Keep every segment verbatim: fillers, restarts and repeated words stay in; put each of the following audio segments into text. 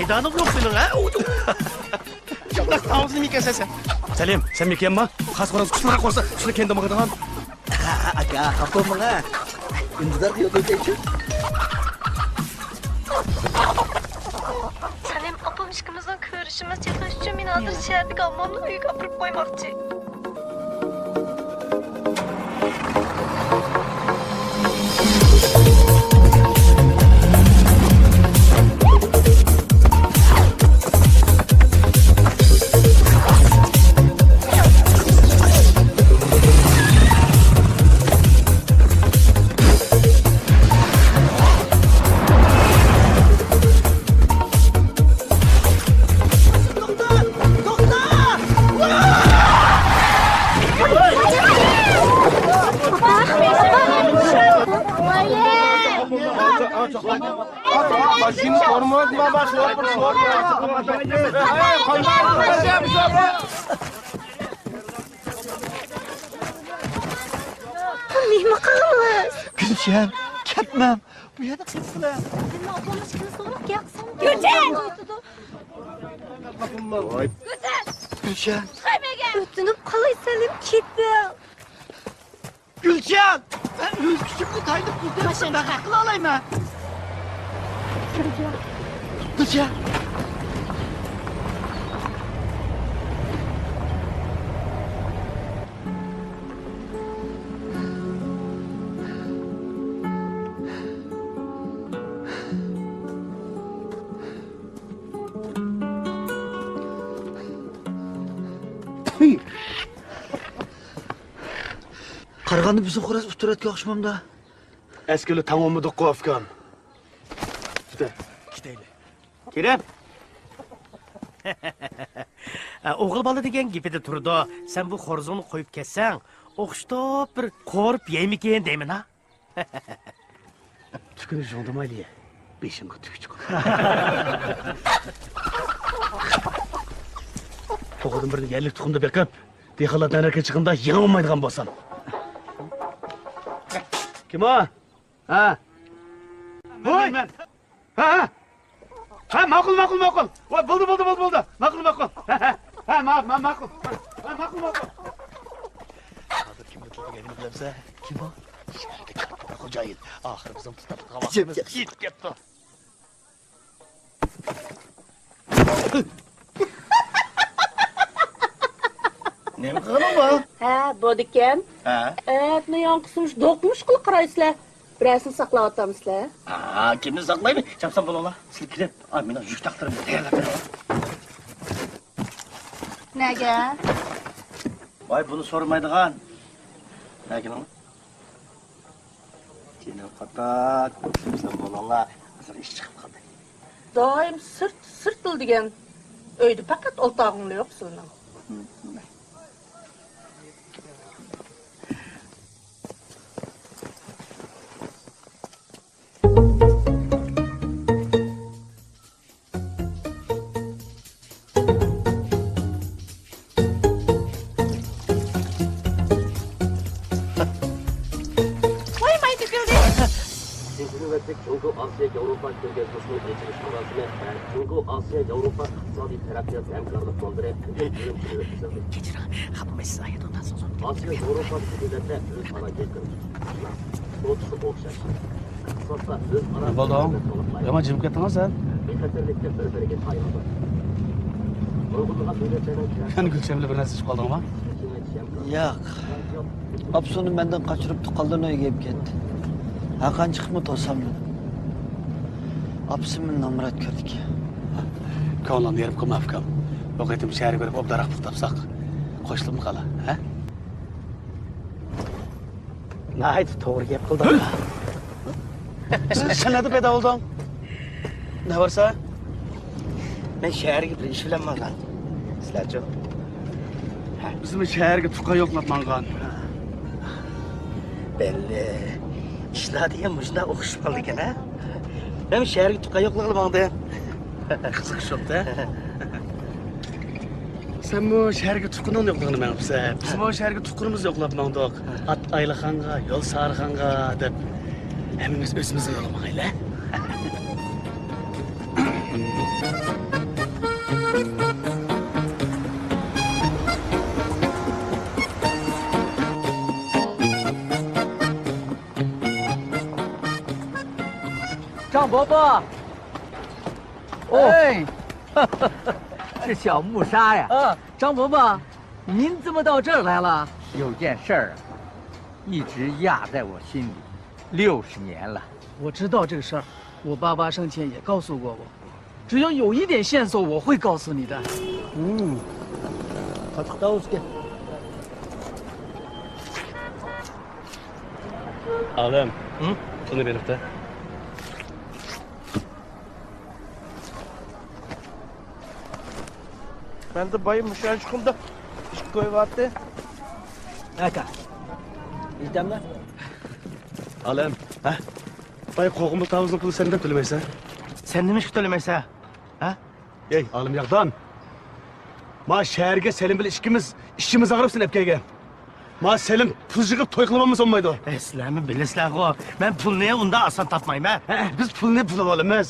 دانىڭ يوق سېنىڭ، ھە؟ شۇنداق تاۋۇزنى مېكەنسەن سەن. سەلىم، سەن مېكەنما؟ خاس خوراز قۇسۇرراق بولسا، شۇنى كەندە ماڭىدىغان. ئاكا، خاپا بولماڭ ھە. ئۈندىدار يولدا ئۆتەيچۇ. سەلىم، ئاپام ئىككىمىزنىڭ كۆرۈشىمىز، چېقىلىشى ئۈچۈن مېنى ھازىر شەھەردىكى ئاممامنىڭ ئۆيىگە ئاپىرىپ قويماقچى. نېمە قىلىمىز؟ گۈلشەن، كەتمەم. بۇ يەردە قېلىپ قالە. گۈلشەن! گۈلشەن! ئۆتۈنۈپ قالاي، سەلىم، كېتىڭ. گۈلشەن! مەن ئۆز كۈچۈمنى تايىنىپ بۇ دەرسنى بەخت قىلالايمەن. گۈلشەن! قارىغاندا بىزنىڭ خوراز ئۇتتۇرۇۋەتكەن ئوخشىمامدا؟ ئەسكىلى تاڭ ئۇمىدۇققۇ ئاكام. كېتەيلى. كېرەم. ئوغۇل بالا دېگەن گېپىدە تۇرىدۇ. سەن بۇ خورزۇڭنى قويۇپ كەتسەڭ، ئوخشىتىپ بىر قورۇپ يەيمىكىن دەيمەن ھا. تۈكىنى جۇڭدىمايلى، بېشىڭغا تۈك چىقىدۇ. توخۇدىن بىرنى يەرلىك تۇخۇمدا بېقىپ، دېھقانلار تەڭرەككە چىققاندا يېڭىۋالمايدىغان بولسام. كىم ئۇ؟ ھە. ھوي! مەن. ھە، ھە. ھە، ماقۇل، ماقۇل، ماقۇل. ۋاي، بولدى، بولدى، بولدى، بولدى. ماقۇل، ماقۇل. ھە، ھە. ھە، ما-، ما-، ماقۇل. ھە، ماقۇل، ماقۇل. ھازىر كىمنى تىللىگىنىنى بىلەمسەن؟ كىم ئۇ؟ شەھەردىكى كاتتا خوجايىن. ئاخىرى بىزنى تۇتۇپ قالغان. يېتىپ كەپتۇ. نېمە قىلغىنىڭ بار؟ ھە، بولىدىكەن. ھە؟ ئەتنى ياڭقىسى مۇشۇ دوقمۇش قىلىپ قارايسىلەر. بىرەرسىنى ساقلاۋاتامسىلەر؟ ھە، كىمنى ساقلايمەن؟ چاپسان بولۇڭلار. سىلەر كىرىپ، ئا، مېنىڭ يۈك تاقلىرىمنى تەييارلاپ بېرىڭلار. نەگە؟ ۋاي، بۇنى سورىمايدىغان. نەگە؟ جېنىم قاتاق، سەن بولۇڭلار، ھازىر ئىش چىقىپ قالدى. دائىم سىرت، سىرتلا دېگەن، ئۆيدە پەقەت ئولتۇرغۇڭلا يوق سىلىنىڭ. ۋاي ماي تۆكۈلدى. ئىككىنچى نۆۋەتلىك جۇڭگو ئاسىيا ياۋروپا كۆرگەزمىسىنىڭ ئېچىلىش مۇراسىمى ۋە جۇڭگو ئاسىيا ياۋروپا ئىقتىسادىي تەرەققىيات ھەمكارلىق مۇندىرى ئۈرۈمچىدە ئۆتكۈزۈلدى. كەچۈرۈڭ، خاپىمايسىز، ئايەت ئوتاسىڭىز. ئاسىيا ياۋروپا دۆلەتلەر ئۆزئارا يېقىن، دوستلۇق ئوخشاش. بولدى. يامان جىم كەتتىڭ سەن. يەنە گۈلشەن بىلەن بىر نەرسە ئىچىپ قالدىڭما؟ ياق. ئاپىسىنى مەندىن قاچۇرۇپ، تۇغقانلىرىنىڭ ئۆيىگە ئېلىپ كەتتى. ھەرقانچە چىقىپمۇ توسالمىدىم. ئاپىسى مېنى نامرات كۆردىكەن. كۆڭلۈڭنى يېرىم قىلما، ئۇكام. بۇ قېتىم شەھەرگە بېرىپ ئوبدانراق توختاپساق، قوشۇلۇپمۇ قالا، ھە؟ ناھايىتى توغرا گەپ قىلدىڭ. سەن نەدە پەيدا بولدۇڭ؟ نە بارسا؟ مەن شەھەرگە بىر ئىش بىلەن ماڭغان. سىلەرچۇ؟ بىزمۇ شەھەرگە تۇغقان يوقلاپ ماڭغان. بەللى. ئىشلار دېگەن مۇشۇنداق ئوخشىشىپ قالىدىكەن، ھە؟ مەن شەھەرگە تۇغقان يوقلىغىلى ماڭدىم. قىزىق شوپتە. سەنمۇ شەھەرگە تۇغقىنىڭنى يوقلىغىلى مېڭىپسەن. بىزمۇ شەھەرگە تۇغقىنىمىزنى يوقلاپ ماڭدۇق. ئات ئايلىخانغا، يول سارىخانغا دەپ، ھەممىمىز ئۆزىمىزنىڭ يولىغا ماڭايلى. 伯伯。哦。哎。是小木沙呀。啊。张伯伯，您怎么到这儿来了？有件事儿啊，一直压在我心里，六十年了。我知道这个事儿，我爸爸生前也告诉过我，只要有一点线索，我会告诉你的。嗯。 ئالەم. ھە؟ پۇلنى بېرىپ بەر. مەندە بايا مۇشۇ يانچۇقۇمدا ئىككى كوي بارتى. ئاكا، يېتەمدۇ؟ ئالەم. ھە؟ بايا قوغۇنبۇ تاۋۇزنىڭ پۇلى سەندە تۆلىمەيسەن؟ سەن نېمىشقا تۆلىمەيسەن؟ ھە؟ ئەي، ئالىم ياغدان. ما شەھەرگە سەلىم بىلەن ئىككىمىز ئىچىمىز ئاغرىپ سېنى ئەپ كەلگەن. ما سەلىم پۇل يىغىپ توي قىلىۋالمىسا بولمايدۇ. ئەي، سىلەرمۇ بىلىسىلەرغۇ، مەن پۇلنى ئۇنداق ئاسان تاپمايمەن. ھە، بىز پۇلنى بۇلىۋالىمىز.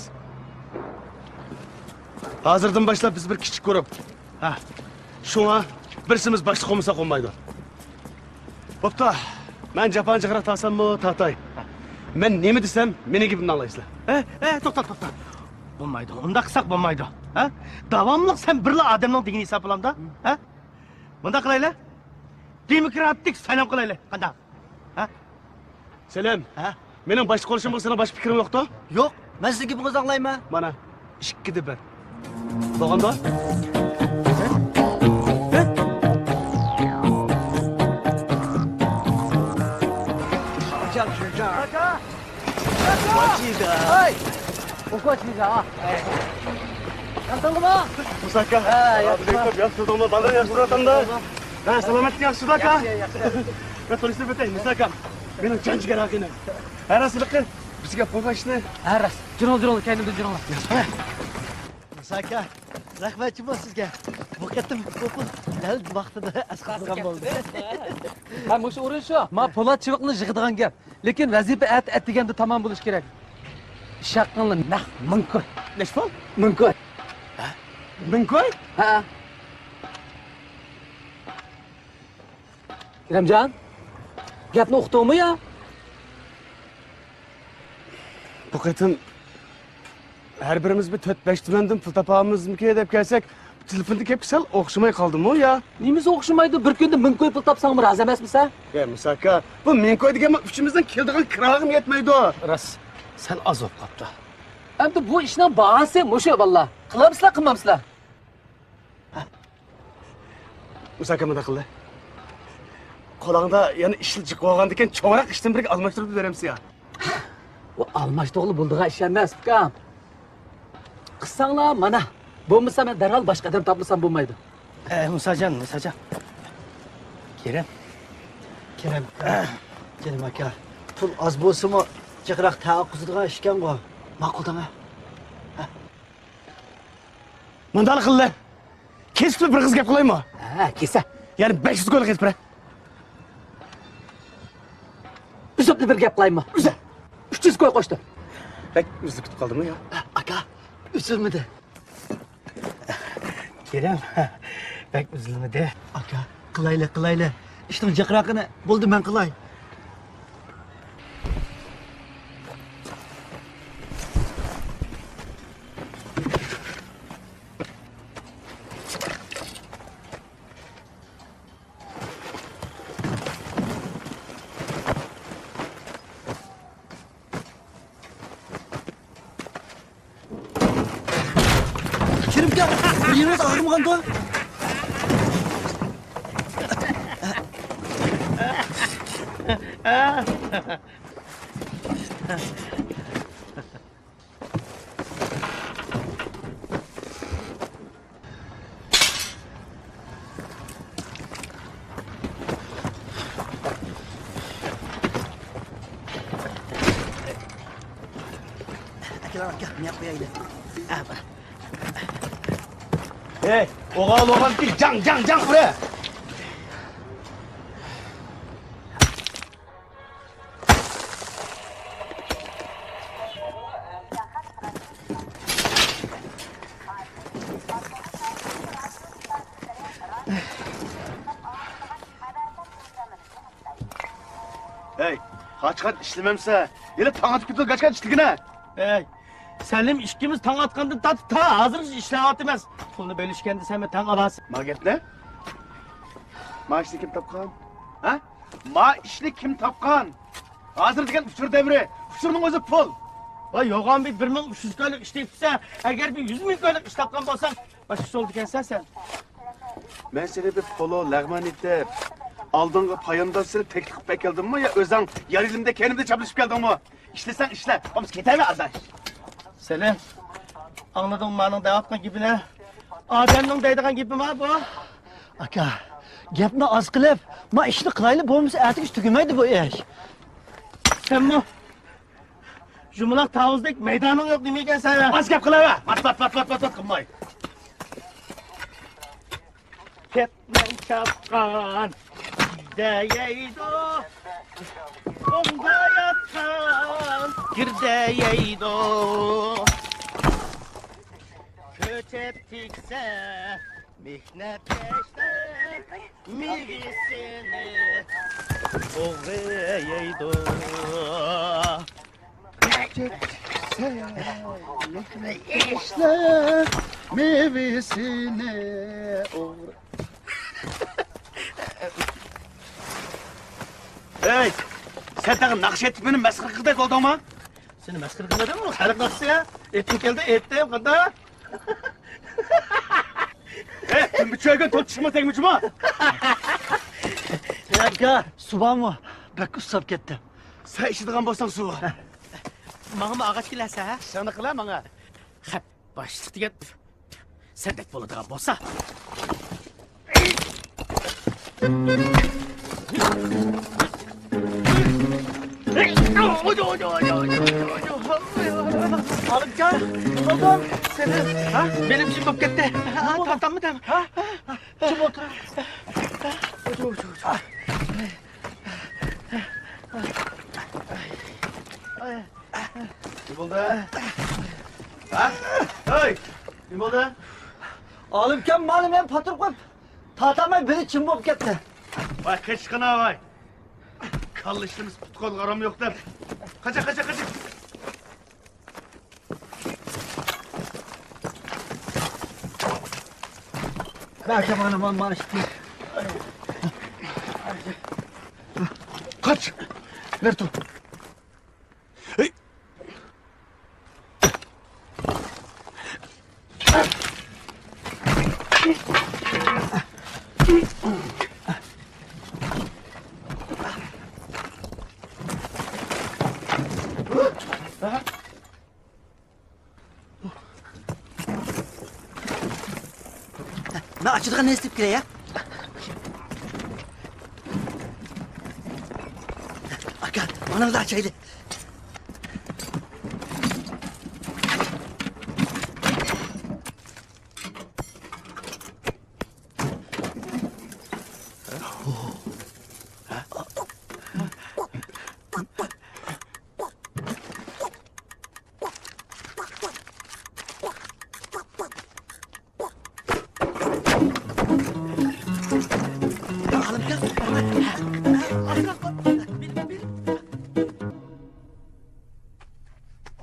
ھازىردىن باشلاپ بىز بىر كىچىك گۇرۇپ. ھە. شۇڭا بىرسىمىز باشلىق بولمىساق بولمايدۇ. بوپتۇ. مەن جاپانى جىقراق تارتساممۇ تارتاي. مەن نېمە دېسەم، مېنىڭ گېپىمنى ئاڭلايسىلەر. ھە، ھە، توختا، توختا. بولمايدۇ. ئۇنداق قىلساق بولمايدۇ. ھە؟ داۋاملىق سەن بىرلا ئادەمنىڭ دېگىنى ھېسابلامدا؟ ھە؟ مۇنداق قىلايلى. دېموكراتىك سايلام قىلايلى. قانداق؟ ھە؟ سەلىم. ھە؟ مېنىڭ باشلىق بولۇشۇمغا سېنىڭ باشقا پىكرىڭ يوقتۇ؟ يوق. مەن سىزنىڭ گېپىڭىزنى ئاڭلايمەن. مانا، ئىككىدە بىر. بولغاندا؟ ئاكا! 我记得。哎，我过去一下啊。哎，能等着吗？ مۇسا ئاكا. ھە، ياخشى. ياخشى تۇردۇڭمۇ؟ بالىلار ياخشى تۇرۇۋاتامدا؟ ھە، سالامەتلىك ياخشى ئاكا. ياخشى، ياخشى. مەن تونۇشتۇرۇپ ئۆتەي، مۇسا ئاكام. مېنىڭ جان جىگەر ئاغىنەم. ھە، راست، بىز گەپ قىلغان ئىشنى. ھە، راست. جۈرۈڭ، جۈرۈڭ، كەينىمدىن جۈرۈڭلار. مۇسا ئاكا، رەھمەت جۇمۇ سىزگە. بۇ قېتىم بۇ پۇل دەل ۋاقتىدا ئەسقاتىدىغان بولدى. ھە، مۇشۇ ئورۇن شۇ. ما پولات چىۋىقنى يىغىدىغان گەپ. لېكىن ۋەزىپە ئەتە ئەتىگەندە تامام بولۇشى كېرەك. ئىش ھەققىڭلار نەق مىڭ كوي. نەچچە پۇل؟ مىڭ كوي. ھە؟ مىڭ كوي؟ ھە. ئىرەمجان، گەپنى ئۇقتۇڭمۇ يا؟ بۇ قېتىم ھەر بىرىمىز بىر تۆت-بەش تۈمەندىن پۇل تاپامىزمىكى دەپ كەلسەك، تېلېفوندىكى گەپكە سەل ئوخشىماي قالدىمۇ يا؟ نېمىسى ئوخشىمايدۇ؟ بىر كۈندە مىڭ كوي پۇل تاپساڭمۇ رازى ئەمەسمىسەن؟ يا مۇسا ئاكا، بۇ مىڭ كوي دېگەنمۇ ئۈچىمىزنىڭ كېلىدىغان كىراغىمۇ يەتمەيدۇ. راست، سەل ئاز بولۇپ قاپتۇ. ئەمدى بۇ ئىشنىڭ باھاسى مۇشۇ بالىلار. قىلامسىلەر، قىلمامسىلەر؟ مۇسا ئاكا، مۇنداق قىلدى. قولۇڭدا يەنە ئىشلا جىق بولغاندىكىن چوڭراق ئىشتىن بىرگە ئالماشتۇرۇپ بېرەمسىز يا؟ ئۇ ئالماشتۇرغىلى بولىدىغان ئىش ئەمەس، ئۇكام. قىلساڭلار مانا. بولمىسا مەن دەرھال باشقا ئادەم تاپمىسام بولمايدۇ. ئە، مۇساجان، مۇساجان. كېرەم. كېرەم. جېنىم ئاكا، پۇل ئاز بولسىمۇ جىقراق تەئەققۇزىدىغان ئىشكەنغۇ. ماقۇل دەڭە. مۇنداق قىللى. كېسىپلا بىر قىز گەپ قىلايمۇ؟ ھە، كېسە. يەنى بەش يۈز كويلۇق يېتىپ بېرە. ئۈزۈپلا بىر گەپ قىلايمۇ؟ ئۈزە. ئۈچ يۈز كوي قوشتۇم. بەك ئۈزۈلۈپ كېتىپ قالدىمۇ يا؟ ئاكا، ئۈزۈلمىدى. كېرەم، بەك ئۈزۈلمىدى. ئاكا، قىلايلى، قىلايلى. ئىشنىڭ جىقراقىنى. بولدى، مەن قىلاي. كېرىم ئاكا، بىر يېرىڭىز ئاغرىمىغاندۇ؟ ئاكىلار، ئاكا، مېنى قويايلى. ھەي، ئوغال، ئوغال، جاڭ، جاڭ، جاڭ، ئۇرە! ھەي، قاچقان ئىشلىمەمسە، ھېلى تاڭ ئاتىپ كېتىدۇ، قاچقان ئىشلىگىنە. ھەي، سەلىم ئىككىمىز تاڭ ئاتقاندىن تارتىپ تا ھازىرغىچە ئىشلەۋاتىمىز. پۇلنى بۆلۈشكەندە سەن تاڭ ئالارسەن. ما گەپنى؟ ما ئىشنى كىم تاپقان؟ ھە؟ ما ئىشنى كىم تاپقان؟ ھازىر دېگەن ئۇچۇر دەۋرى. ئۇچۇرنىڭ ئۆزى پۇل. ۋاي يوغان بىر بىر مىڭ ئۈچ يۈز كويلۇق ئىش تېپىپسەن. ئەگەر بىر يۈز مىڭ كويلۇق ئىش تاپقان بولساڭ، باشقا سولىدىكەنسەن سەن. مەن سېنى بىر پولۇ لەغمەن ئېتىپ، ئالدىڭغا پايانداز سېلىپ تەكلىپ قىلىپ ئەكەلدىممۇ يا ئۆزۈڭ يار يېنىمدا كەينىمدە چاپلىشىپ كەلدىڭمۇ؟ ئىشلىسەڭ ئىشلە، بولمىسا كېتەۋەر ئاداش. سېلىم، ئاڭلىدىڭمۇ مانىڭ دەۋاتقان گېپىنى؟ ئادەمنىڭ دەيدىغان گېپىما بۇ؟ ئاكا، گەپنى ئاز قىلىپ، ما ئىشنى قىلايلى، بولمىسا ئەتىگىچە تۈگىمەيدۇ بۇ ئىش. سەنمۇ يۇمىلاق تاۋۇزدەك مەيدانىڭ يوق نېمە ئىكەن سەن؟ ئاز گەپ قىلىۋەر. ۋات، ۋات، ۋات، ۋات، ۋات، ۋات قىلماي. كەتمەن چاپقان گىردە يەيدۇ، ئوڭدا ياتقان گىردە يەيدۇ. كۆچەت تىكسە مېھنەتكەشلەر مېۋىسىنى ئوغرى يەيدۇ. كۆچەت تىكسە مېھنەتكەشلەر مېۋىسىنى ئوغرى. ھەي، سەن تېخى ناخشا ئېيتىپ مېنى مەسخىرە قىلغۇدەك بولدۇڭمۇ؟ سېنى مەسخىرە قىلمىدىم، خەلق ناخشىسى يا. ئېيتقۇم كەلدى، ئېيتتىم، قانداق؟ ھەي، تۈمبە چۆگۈن توت چىشىما تەگمىچىما؟ ياكا، سۇ بارمۇ؟ بەك ئۇسساپ كەتتىم. سەن ئىچىدىغان بولساڭ سۇ بار. ماڭىمۇ ئاغاچ كېلەرسە، ھە؟ ئىشىڭنى قىلە ماڭا. خەپ، باشلىق دېگەن سەندەك بولىدىغان بولسا. ئالىمجان، نېمە بولدۇڭ؟ سېنى، ھە؟ مېنىڭ جىم بولۇپ كەتتى. ھە، تارتاممىدىم؟ ھە؟ جىم ئولتۇر. نېمە بولدى؟ ھە؟ ھەي! نېمە بولدى؟ ئالىمكەم مانا مېنى پاتۇرۇپ قويۇپ، تارتالماي بىرى جىم بولۇپ كەتتى. ۋاي، قېچىشقىنا ۋاي! كاللا ئىشلىمىسە پۇت-قولغا ئارام يوق دەپ. قاچا، قاچا، قاچا! بەركە مانا، مانا، مانا ئىشتى. قاچ! نەرە تۇر! ھەي! مەن ئاچىدىغان نەرسە تېپىپ كىرەي، ھە؟ ئاكا، مانا ئاچايلى.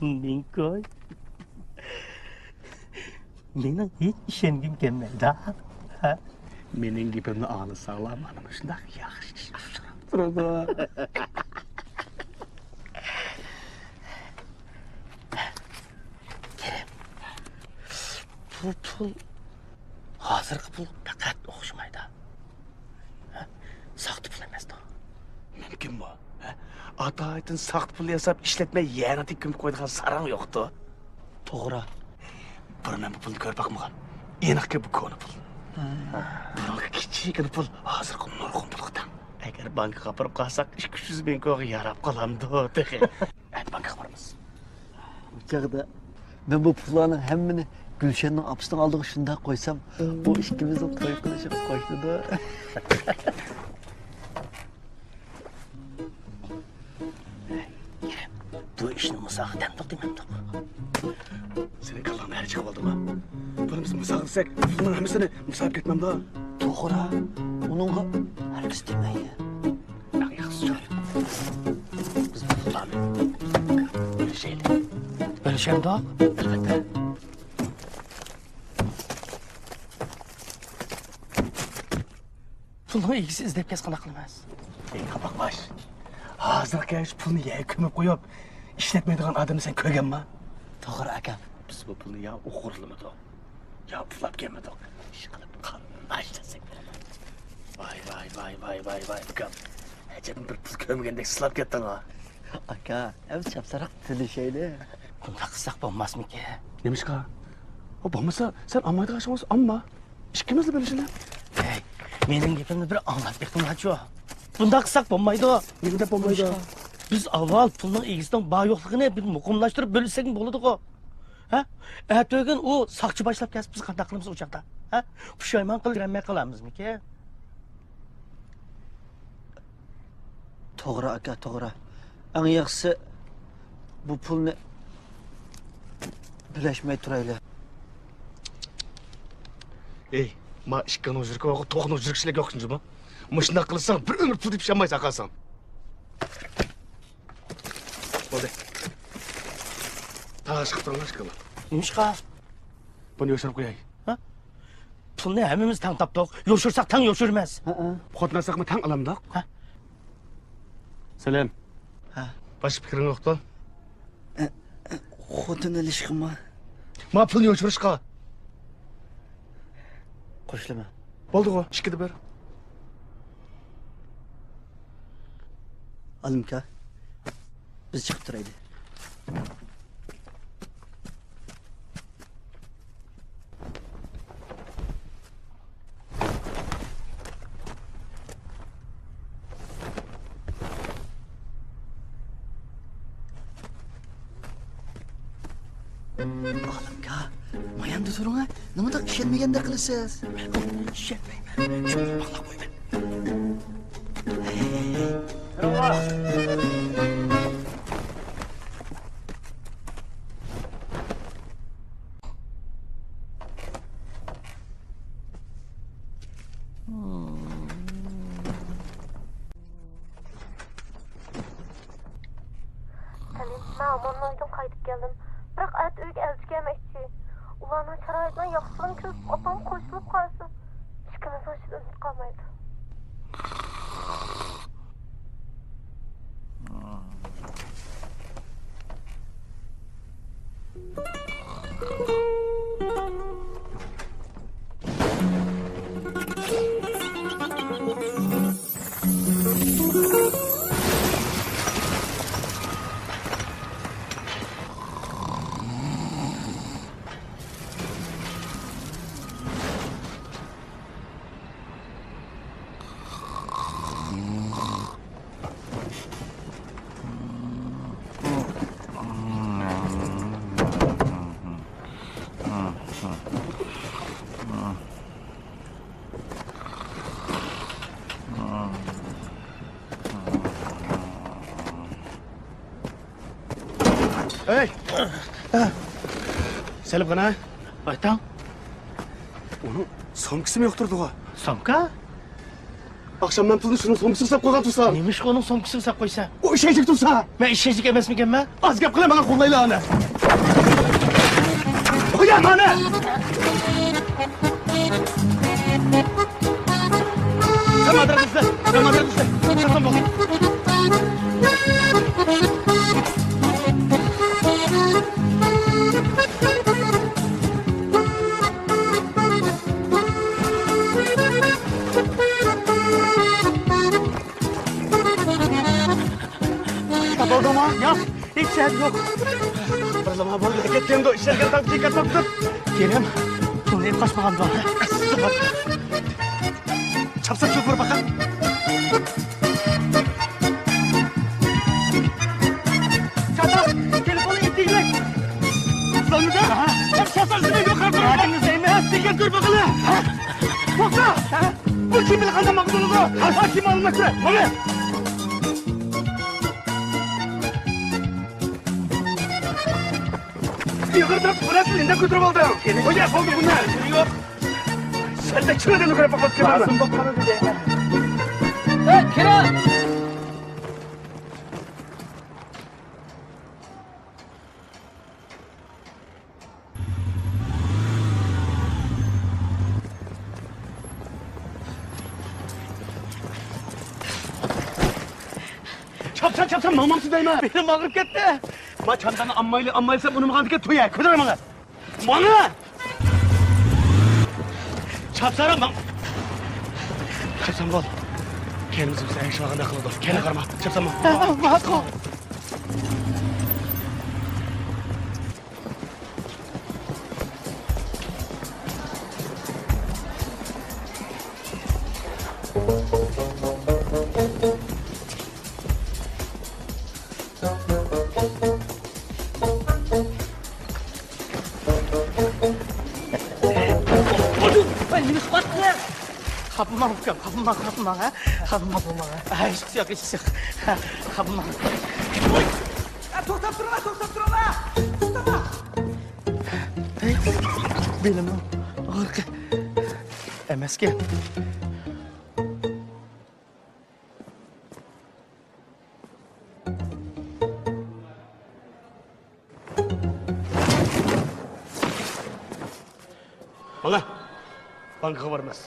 نىڭكوي، مېنىڭ ھېچ ئىشەنگۈم كەلمەيدۇ. ھە؟ مېنىڭ گېپىمنى ئاڭلىساڭلار، مانا مۇشۇنداق ياخشى ئىش ئۇچراپ تۇرىدۇ. كېرەم، بۇ پۇل ھازىرقى پۇلغا پەقەت ئوخشىمايدۇ. ھە؟ ساختا پۇل ئەمەستۇ. مۇمكىنمۇ؟ ھە؟ ئاتايىتىن ساختا پۇل ياساپ ئىشلەتمەي يەرنى تېگىپ كۆمۈپ قويىدىغان ساراڭ يوقتۇ. توغرا. بۇرۇن مەن بۇ پۇلنى كۆرۈپ باقمىغان. ئېنىقكى بۇ كونا پۇل. ھە. بۇرۇنقى كىچىككىنە پۇل ھازىرقى نۇرغۇن پۇلغا تەڭ. ئەگەر بانكىغا ئاپىرىپ قالساق، ئىككى يۈز مىڭ كويغا ياراپ قالامدۇ تېخى. ئەتە بانكىغا بارىمىز. ئۇ چاغدا مەن بۇ پۇللارنىڭ ھەممىنى گۈلشەننىڭ ئاپىسىنىڭ ئالدىغا شۇنداق قويسام، ئۇ ئىككىمىزنىڭ توي قىلىشىغا قوشۇلىدۇ. بۇ ئىشنى مۇساغا دەمدۇق دېمەمدۇق. سېنىڭ كاللاڭنى ھەر چىقىۋالدىڭ. بۇنى بىز مۇساغا دېسەك، پۇلنىڭ ھەممىسىنى مۇساغا كەتمەمدۇ؟ توغرا. ئۇنىڭغا ھەرگىز دېمەيلى. ئەڭ ياخشىسى شۇ. بىز بۇ پۇللارنى بۆلۈشەيلى. كۆرۈشەمدۇق؟ ئەلۋەتتە. پۇلنىڭ ئىگىسى ئىزدەپ كەلسە قانداق قىلىمىز؟ ئەي، قاپاق باش. ھازىرغا كەلگۈچە پۇلنى يەرگە كۆمۈپ قويۇپ، ئىشلەتمەيدىغان ئادەمنى سەن كۆرگەنما؟ توغرا، ئاكام. بىز بۇ پۇلنى يا ئوغرىلىمىدۇق، يا پۇلاپ كەلمىدۇق. ئىشقىلىپ قارىمىنى ئىشلەتسەك بولىدۇ. ۋاي، ۋاي، ۋاي، ۋاي، ۋاي، ۋاي، ئۇكام. ئەجەبمۇ بىر پۇل كۆرمىگەندەك سىلاپ كەتتىڭ ھا. ئاكا، ئەمدى چاپسانراق تىللىشەيلى. بۇنداق قىلساق بولماسمىكىن؟ نېمىشقا؟ ئۇ بولمىسا، سەن ئالمايدىغان ئىشىڭ بولسا ئالما. ئىككىمىزلا بۆلۈشىلى. ھەي، مېنىڭ گېپىمنى بىر ئاڭلاپ بېقىڭلارچۇ. بۇنداق قىلساق بولمايدۇ. نېمە دەپ بولمايدۇ؟ بىز ئاۋۋال پۇلنىڭ ئىگىسىنىڭ بار-يوقلۇقىنى بىر مۇقىملاشتۇرۇپ بۆلۈشسەكمۇ بولىدىغۇ. ھە؟ ئەتىگۈن ئۇ ساقچى باشلاپ كەلسە، بىز قانداق قىلىمىز ئۇ چاغدا؟ ھە؟ پۇشايمان قىلىپ يۈرەلمەي قالامىزمىكىن؟ توغرا، ئاكا، توغرا. ئەڭ ياخشىسى، بۇ پۇلنى بۆلۈشمەي تۇرايلى. ئەي، ما ئىككىڭنىڭ يۈرىكى بارغۇ، توقنىڭ يۈرىكى يوق جۇمۇ. مۇشۇنداق قىلساڭ، بىر ئۆمۈر پۇل دەپ ئىشەنمەيسەن، ئاقاسان. بولدى. تاغاش قىلىپ تۇرۇڭلار، ئىككىڭلار. نېمىشقا؟ بۇنى يوشۇرۇپ قوياي. ھە؟ پۇلنى ھەممىمىز تەڭ تاپتۇق. يوشۇرساق تەڭ يوشۇرىمىز. ھە، ھە. خوتۇن ئالساقمۇ تەڭ ئالامدۇق؟ ھە؟ سەلەم. ھە. باشقا پىكرىڭ يوقتۇ؟ ئە، ئە، خوتۇن ئېلىشقىمۇ؟ ما پۇلنى يوشۇرۇشقا. قوشۇلىمەن. بولدىغۇ، ئىككىدە بىر. ئالىمكا، بىز چىقىپ تۇرايلى. ئالىمكا، ماياندا تۇرۇڭ ھە. نېمانداق ئىشەنمىگەندەك قىلىسىز؟ مەن ئىشەنمەيمەن. شۇنداق باغلاپ قويىمەن. سەلىم، مەن ئاماننىڭ ئۆيىدىن قايتىپ كەلدىم. بىراق ئەتە ئۆيگە ئەلچى كەلمەكچى. ئۇلارنىڭ شارائىتىنىڭ ياخشىلىقىنى كۆرۈپ، ئاپام قوشۇلۇپ قالسا، ئىككىمىزنىڭ ئىچىدە ئۈنسىز قالمايدۇ. ھەي! سەلىم قانا؟ ئايتاڭ. ئۇنىڭ سومكىسىمۇ يوق تۇرىدىغۇ. سومكا؟ ئاخشام مەن پۇلنى شۇنىڭ سومكىسىغا ساپ قويغان تۇرسام. نېمىشقا ئۇنىڭ سومكىسىغا ساپ قويسا؟ ئۇ ئىشەنچلىك تۇرسا. مەن ئىشەنچلىك ئەمەسمىكەنمەن؟ ئاز گەپ قىلە، ماڭا قوللايلا ئانا. قويا مانا. سەن مادىرەك ئىزدە، سەن مادىرەك ئىزدە. ساقلان بول. تاپالدىڭمۇ؟ ياق، ھېچ يەردە يوق. بىر زامان بولدى، كەتكەندۇ، ئىشلەرگە تاپ، كېتىپ. كېرەم، پۇلنى ئېلىپ قاچمىغاندۇ؟ چاپسان شوپۇر باقا. چاتاق، تېلېفوننى ئېلىپ تېگىلەي. ئۇخلامدۇ؟ ھە؟ چاتاق، سىزنى يوقاپ تۇرۇڭ. ئەتىڭىز دەيمەن. تېگىپ كۆر باقىلى. توختا! بۇ كىم بىلەن قانداق ماقۇل بولىدۇ؟ ھە، كىم ئالماس كېرەك؟ مانا! ئېغىر تارتىپ بىرەرسىنى ئىندەپ كۆتۈرۈپ ئالدىڭ. خوجا، بولدى بۇنى. يوق. سەندە چىرايدىن كۆرۈپ باقماپتىكەنمەن. لازىم بولۇپ قالىدۇ دەيمەن. ھەي، كىرە! سەن چاپسان ماڭمامسىز دەيمەن. بېلىم ئاغرىپ كەتتى. ما چامداننى ئاممايلى، ئاممايلى دېسەم ئۇنىمىغاندىكىن تويە، كۆتۈر ماڭا. ماڭا! چاپسانراق ماڭ. چاپسان بول. كەينىمىزدە بىز ئەگىشىۋالغاندەك قىلىدۇ. كەينىگە قارىما. چاپسان بول. ماقۇل. خاپىماڭ ئۇكام، خاپىماڭ، خاپىماڭ، ھە؟ خاپىماڭ، خاپىماڭ، ھە؟ ھېچقىسى يوق، ھېچقىسى يوق. خاپىماڭ. ۋوي! توختاپ تۇرۇڭلار، توختاپ تۇرۇڭلار! توختاڭلار! بېلىمنىڭ ئاغرىقى ئەمەسكەن. ماڭە! بانكىغا بارىمىز.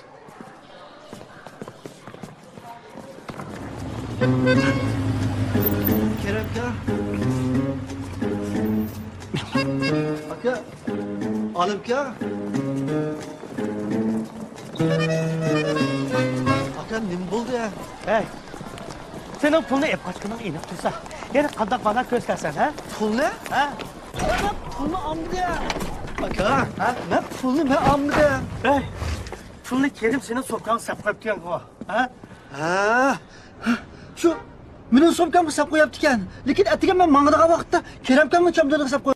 كېرەم ئاكا. ئاكا. ئالىم ئاكا. ئاكا، نېمە بولدى؟ ھەي، سېنىڭ پۇلنى ئېلىپ قاچقىنىڭ ئېنىق تۇرسا، يەنە قانداق باھانە كۆرسىتەرسەن، ھە؟ پۇلنى؟ ھە؟ مەن پۇلنى ئالمىدىم. ئاكا. ھە؟ مەن پۇلنى مەن ئالمىدىم. ھەي، پۇلنى كېرىم سېنىڭ سومكاڭغا سېلىپ قويۇپتىكەنغۇ، ھە؟ ھە. شۇ مېنىڭ سومكامغا سېلىپ قويۇپتىكەن. لېكىن ئەتىگەن مەن ماڭىدىغان ۋاقىتتا كېرەمكەمنىڭ چامىدىغا سېلىپ قوي.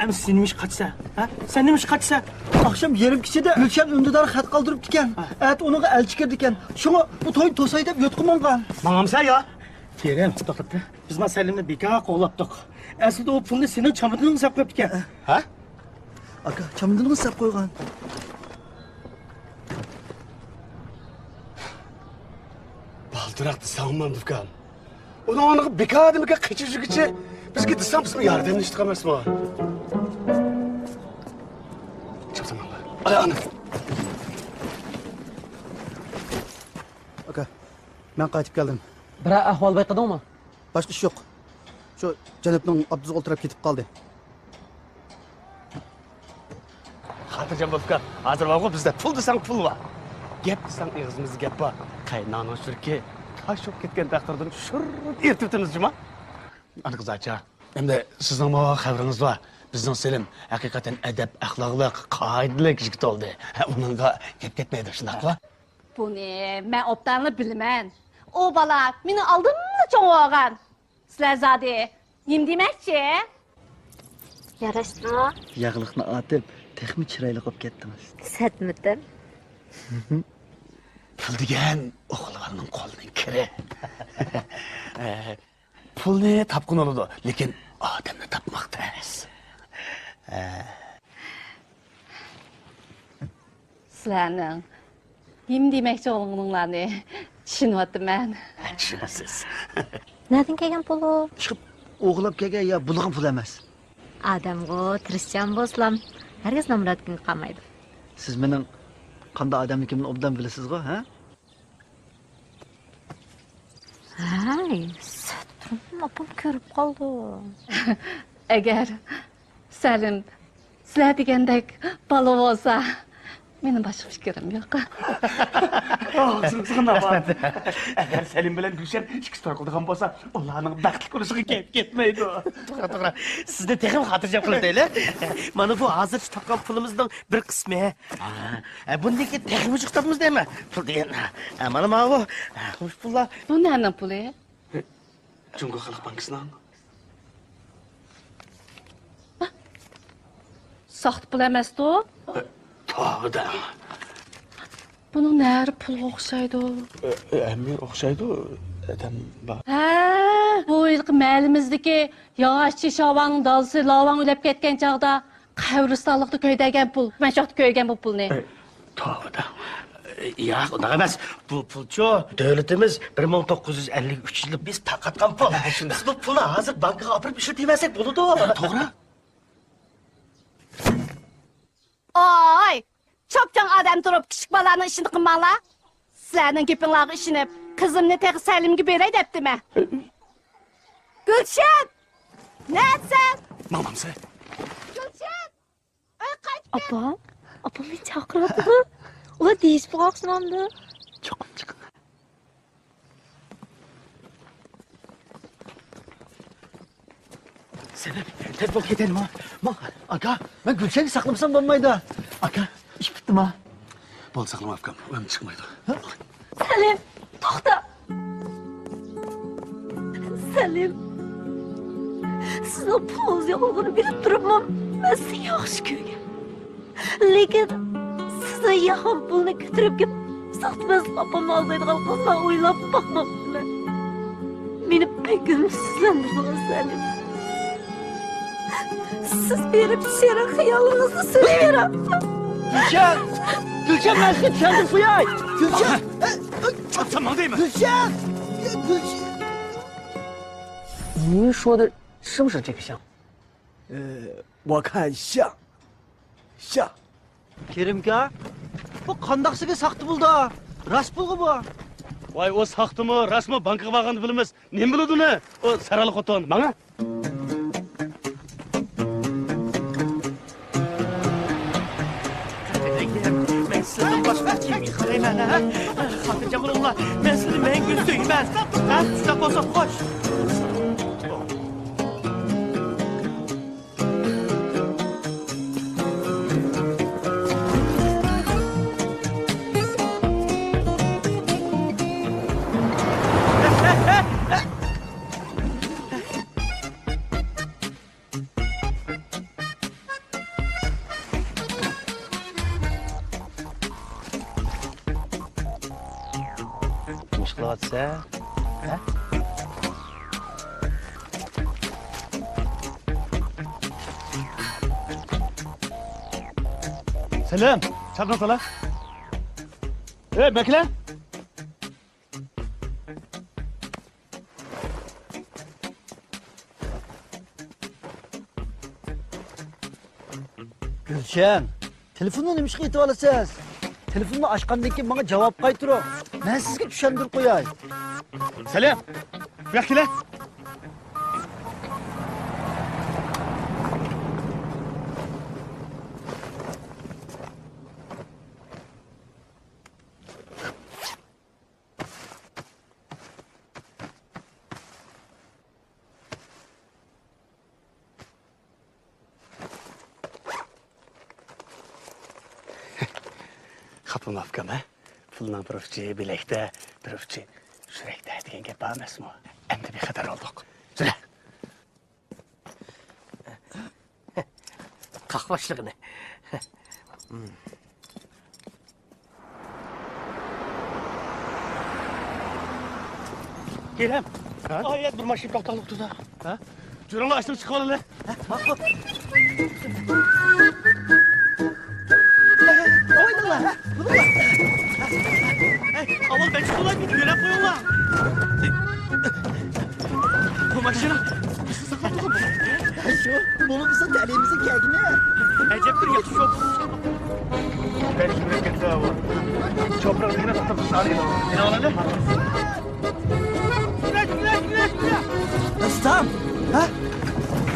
ئەمدى سەن نېمە ئىش قاچىسەن؟ ھە؟ سەن نېمە ئىش قاچىسەن؟ ئاخشام يېرىم كېچىدە گۈلشەن ئۈندىدار خەت قالدۇرۇپتىكەن. ھە. ئەتە ئۇنىڭغا ئەلچى كىردىكەن. شۇڭا بۇ توينى توساي دەپ يوتقا ماڭغان. ماڭامسەن يا؟ كېرىم، توختاپ تۇر. بىز ما سەلىمنى بىكار قوغلاپتۇق. ئەسلىدە ئۇ پۇلنى سېنىڭ چامىدىڭغا سېلىپ قويۇپتىكەن. ھە؟ ئاكا، چامىدىڭغا سېلىپ قويغان. بالدۇراق دېسەڭمۇ ئۇكام. ئۇنىڭ ئورنىغا بىكار دېمىكە قېچىپ يۈرگۈچى، بىزگە دېسەڭ بىزمۇ ياردەملىشىدىغان ئەمەسمۇ؟ چاپسان ماڭلا. ئاي، ئانا. ئاكا، مەن قايتىپ كەلدىم. بىرەر ئەھۋال بايقىدىڭمۇ؟ باشقا ئىش يوق. شۇ جەنابنىڭ ئاپتوبۇسىغا ئولتۇرۇپ كېتىپ قالدى. خاتىرجەم بول ئۇكا، ھازىر بارغۇ بىزدە پۇل دېسەڭ پۇل بار. گەپ دېسەڭ ئېغىزىمىزدا گەپ بار. قەينانىڭ شۈركى تاش بولۇپ كەتكەن تەقدىردىن شۇررۇپ ئېرىتىۋېتىمىز جۇما. ئانا قىزاچا، ئەمدى سىزنىڭمۇ خەۋىرىڭىز بار. بىزنىڭ سېلىم ھەقىقەتەن ئەدەپ، ئەخلاقلىق، قائىدىلىك يىگىت بولدى. ئۇنىڭغا گەپ كەتمەيدۇ، شۇنداقلا؟ بۇنى مەن ئوبدانلا بىلىمەن. ئۇ بالا مېنىڭ ئالدىملا چوڭ بولغان. سىلەر زادى نېمە دېمەكچى؟ ياراشتىڭا؟ ياغلىقنى ئارتىپ، تېخىمۇ چىرايلىق بولۇپ كەتتىڭىز. سەتمىتىم؟ پۇل دېگەن ئوغۇل بالىنىڭ قولىنىڭ كىرى. پۇلنى تاپقىن بولىدۇ، لېكىن ئادەمنى تاپماق تەس. سىلەرنىڭ نېمە دېمەكچى بولغىنىڭلارنى چۈشىنىۋاتىمەن. چۈشىنىسىز. نەدىن كەلگەن پۇل ئۇ؟ ئىشقىلىپ ئوغرىلاپ كەلگەن يا بۇلىغان پۇل ئەمەس. ئادەمغۇ تىرىشچان بولسىلام، ھەرگىز نامراتكىنى قالمايدۇ. سىز مېنىڭ قانداق ئادەملىكىمنى ئوبدان بىلىسىزغۇ، ھە؟ ھەي، سەترۇم ئاپام كۆرۈپ قالدى. ئەگەر سەلىم سىلەر دېگەندەك بالا بولسا، مېنىڭ باشقا پىكرىم يوق. ئاغزىڭىزغا ناۋا. ئەگەر سەلىم بىلەن گۈلشەن ئىككىسى توي قىلىدىغان بولسا، ئۇلارنىڭ بەختلىك بولۇشىغا گەپ كەتمەيدۇ. توغرا، توغرا. سىزنى تېخىمۇ خاتىرجەم قىلىۋېتەيلى. مانا بۇ ھازىرچە تاپقان پۇلىمىزنىڭ بىر قىسمى. ھە، بۇندىن كېيىن تېخىمۇ جىق تاپىمىز دەيمەن. پۇل دېگەن. ھە، مانا ماۋۇ. ھە، مۇشۇ پۇللار. بۇ نەنىڭ پۇلى؟ جۇڭگو خەلق بانكىسىنىڭ. ساختا پۇل ئەمەستۇ؟ توۋا دەڭ. بۇنىڭ نەرى پۇلغا ئوخشايدۇ. ئەممە ئوخشايدۇ، ئادەم بار. ھە، بۇ ھېلىقى مەھەللىمىزدىكى ياغاچچى شاۋاڭنىڭ دادىسى لاۋاڭ ئۆلۈپ كەتكەن چاغدا قەبرىستانلىقتا كۆيدۈرگەن پۇل. مەن شۇ ۋاقىتتا كۆرگەن بۇ پۇلنى. توۋا دەڭ. ياق، ئۇنداق ئەمەس. بۇ پۇلچۇ دۆلىتىمىز بىر مىڭ توققۇز يۈز ئەللىك ئۈچ يىلى بىز تارقاتقان پۇل. ھە، شۇنداق. بىز بۇ پۇلنى ھازىر بانكىغا ئاپىرىپ ئىشلىتىۋەرسەك بولىدۇ. توغرا. ئاي، چوپچاڭ ئادەم تۇرۇپ، كىچىك بالىلارنىڭ ئىشىنى قىلماڭلار. سىلەرنىڭ گېپىڭلارغا ئىشىنىپ، قىزىمنى تېخى سەلىمگە بېرەي دەپتىمەن. گۈلشەن! نەسەن؟ ماڭمامسەن؟ گۈلشەن! ئۆي قايتىپ كەل! ئاپا، ئاپام مېنى چاقىرىۋاتىدۇ. ئۇلار دېيىشىپ قالسۇن ئەمدى. چوقۇم چىقىڭ. سەنەم، تېز بول كېتەيلى، ماڭ. ماڭ. ئاكا، مەن گۈلشەننى ساقلىمىسام بولمايدۇ. ئاكا، ئىش پۈتتىما؟ بولدى، ساقلىما ئاكام، ئۇ ئەمدى چىقمايدۇ. ھە؟ سەلىم، توختا! سەلىم، سىزنىڭ پۇلىڭىز يوقلۇقىنى بىلىپ تۇرۇپمۇ، مەن سىزنى ياخشى كۆرگەن. لېكىن سىزنىڭ ياغان پۇلنى كۆتۈرۈپ كېلىپ، ساختىپەزلىك ئاپامنى ئالدايدىغان قىزلار ئويلاپ باقماپتىمەن. مېنى بەك ئۈمىدسىزلەندۈردىڭىز، سەلىم. سىز بېرىپ شېرىن خىيالىڭىزنى سۈرۈۋېرىڭ. گۈلشەن! گۈلشەن، مەن سىزگە چۈشەندۈرۈپ قوياي! گۈلشەن! چاپسان ماڭ دەيمەن! گۈلشەن! گۈلشەن! 你说的是不是这个像？呃，我看像，像。 كېرىمكا، بۇ قانداقسىگە ساختا پۇلدا؟ راست پۇلغۇ بۇ. ۋاي، ئۇ ساختىمۇ، راستمۇ، بانكىغا بارغاندا بىلىمىز. نېمە بىلىدۇ ئۇنى؟ ئۇ سەرەللىك خوتۇن. ماڭا. مەن سىزدىن باشقا كىمگە قارايمەن، ھە؟ خاتىرجەم بولۇڭلار، مەن سىزنى مەڭگۈ سۆيىمەن. ھە؟ شۇنداق بولسا خوش. نېمە ئىش قىلىۋاتىسەن؟ ھە؟ سەلەم، چاپنى سالا. ئەي، مەكلە! گۈلشەن، تېلېفوننى نېمىشقا ئېتىۋالىسىز؟ تېلېفوننى ئاچقاندىن كېيىن ماڭا جاۋاب قايتۇرۇڭ. مەن سىزگە چۈشەندۈرۈپ قوياي. سەلەم، بۇياققا كېلە. خاپا بولما ئۇكام، ھە؟ پۇلنىڭ بىر ئۇچى بىلەكتە، بىر ئۇچى يۈرەكتە دېگەن گەپ بار ئەمەسمۇ؟ ئەمدى بىخەتەر بولدۇق. يۈرە! قاق باشلىقىنى. كېرەم، ھە؟ ئايەت بىر ماشىنا توختاقلىق تۇردا. ھە؟ جۈرۈڭلار، ئاشتىن چىقىۋالىلى. ھە، ماقۇل. ئوينىڭلار، ھە؟ ئەي، ئاۋۋال مەن چىقىۋالاي، مېنى يۆلەپ قويۇڭلار. بۇ ماشىنا بىزنى ساقلاپ تۇرغان بۇ. شۇ، بولمىسا تەلىيىمىزنىڭ كەلگىنى. ئەجەب بىر ياخشى شوپۇر. بەش يۈرەك كەتتى ئاۋۇ. شوپۇرنىڭ نېمىنى تۇتۇپ سالىدۇ. مېنى ئالىدۇ. داستان! ھە؟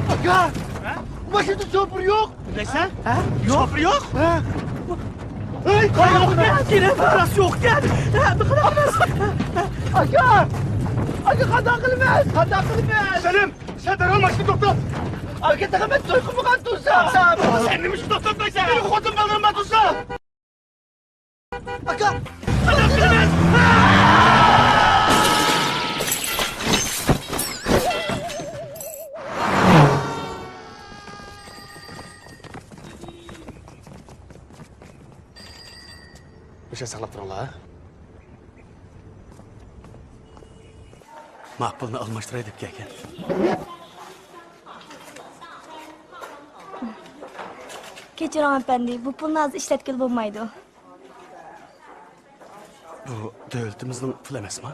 ئاكا! ھە؟ ماشىنىدا شوپۇر يوق! بىلەيسەن؟ ھە؟ يوق. شوپۇر يوق؟ ھە؟ ئەي، قاياق! يوقكەن! كېرەم راست يوقكەن! ھە، بىر قاراپ راست! ئاكا! ئاكا، قانداق قىلىمىز؟ قانداق قىلىمىز؟ سەلىم، سەن دەرھال ماشىنا توختات! ئاكا، تېخى مەن توي قىلمىغان تۇرسا! سەن نېمە ئۈچۈن توختاتمايسەن؟ مېنىڭ خوتۇن بالىلىرىم بار تۇرسا! ئاكا! مۇشۇ ساقلاپ تۇرۇڭلار. ما پۇلنى ئالماشتۇراي دەپ كەلگەن. كەچۈرۈڭ ئەپەندى، بۇ پۇلنى ھازىر ئىشلەتكىلى بولمايدۇ. بۇ دۆلىتىمىزنىڭ پۇلى ئەمەسمۇ؟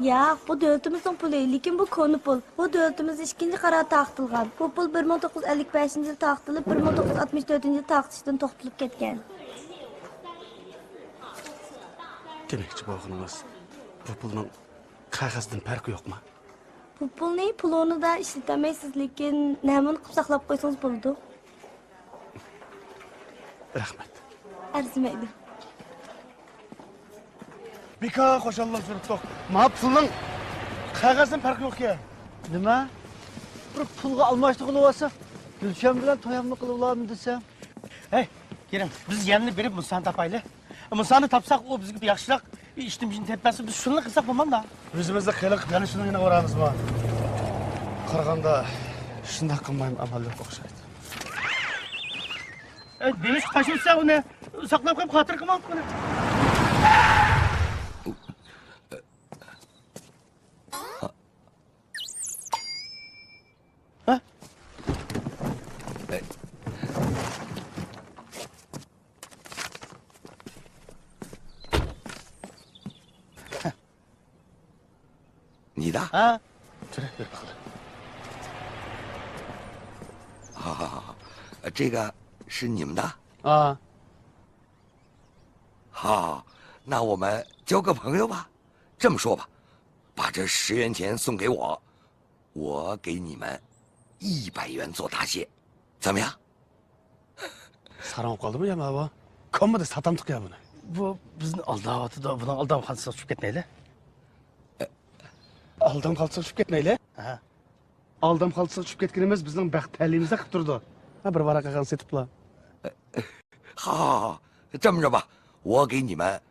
ياق، بۇ دۆلىتىمىزنىڭ پۇلى، لېكىن بۇ كونا پۇل. بۇ دۆلىتىمىزدە ئىككىنچى قارار تارقىتىلغان. بۇ پۇل بىر مىڭ توققۇز يۈز ئەللىك بەشىنچى يىلى تارقىتىلىپ، بىر مىڭ توققۇز يۈز ئاتمىش تۆتىنچى يىلى تارقىتىشتىن توختىتىلىپ كەتكەن. دېمەكچى بولغىنىڭىز، بۇ پۇلنىڭ قەغەزدىن پەرقى يوقما؟ بۇ پۇلنى پۇل ئورنىدا ئىشلىتەلمەيسىز، لېكىن نەمۇنە قىلىپ ساقلاپ قويسىڭىز بولىدۇ. رەھمەت. ئەرزىمەيدۇ. بىكار خۇشاللىق سۈرۈپتۇق. ما پۇلنىڭ قەغەزدىن پەرقى يوقكەن. نېمە؟ بىر پۇلغا ئالماشتۇرغىلى بولسا، گۈلشەن بىلەن تويامنى قىلىۋالامدۇ دېسەم. ھەي، كېلىڭ، بىز يەنىلا بېرىپ مۇسانى تاپايلى. مۇسانى تاپساق، ئۇ بىزگە بىر ياخشىراق ئىشتىن پىشتىن تېپىپ بەرسە، بىز شۇنىلا قىلساق بولمامدا؟ ئۆزىمىزنى قىلىق، يەنە شۇنىڭ يېنىغا بارامىزمۇ؟ قارىغاندا، شۇنداق قىلمايمۇ ئامال يوق ئوخشايدۇ. ئە، دېمىشقا تاشلىسا ئۇنى ساقلاپ قويۇپ، خاتىرە قىلماپتۇ ئۇنى. ھە؟ 你的？啊，这里有一个。好，好，好，好。呃，这个是你们的？啊。好，那我们交个朋友吧。这么说吧，把这十元钱送给我，我给你们一百元做答谢，怎么样？ ساراڭ بولۇپ قالدىمۇ يا ماۋۇ؟ كومىدا ساتامتۇق يا بۇنى. بۇ بىزنى ئالداۋاتىدۇ. بۇنىڭ ئالدام قالسا چۈشۈپ كەتمەيلى. ئالدام قالسا چۈشۈپ كەتمەيلى. ھە. ئالدام قالسا چۈشۈپ كەتكىنىمىز بىزنىڭ بەخت تەلىيىمىزدەك قىلىپ تۇرىدۇ. ھە، بىر ۋاراق قالغان سېتىپلا. 好，好，好，这么着吧，我给你们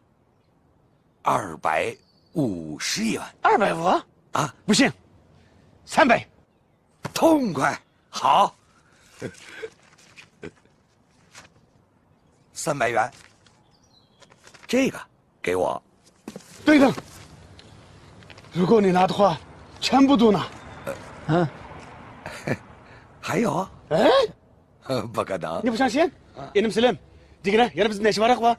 二百五十元。二百五？啊。不行，三百。痛快，好。三百元，这个给我。等等，如果你拿的话，全部都拿。啊？还有？哎？ 不可能。你不相信？ئىنىم سېلىم، دېگىنە، يەنە بىزدە نەچچە ۋاراق بار؟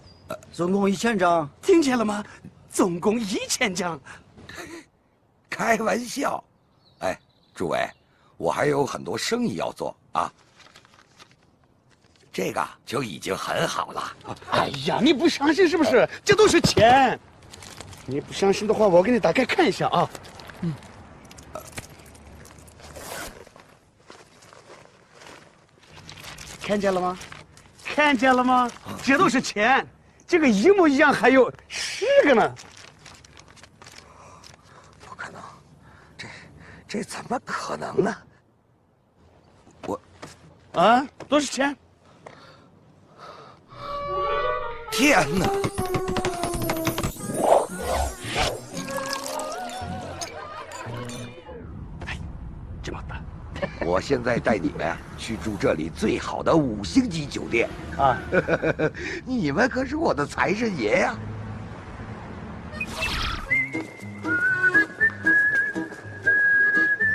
总共一千张。听见了吗？总共一千张。开玩笑。哎，诸位，我还有很多生意要做啊。这个就已经很好了。哎呀，你不相信是不是？这都是钱。你不相信的话，我给你打开看一下啊。 看见了吗？看见了吗？这都是钱，这个一模一样，还有十个呢。不可能，这，这怎么可能呢？我，啊，都是钱。 天哪！哎，这么大。我现在带你们去住这里最好的五星级酒店。啊。你们可是我的财神爷呀！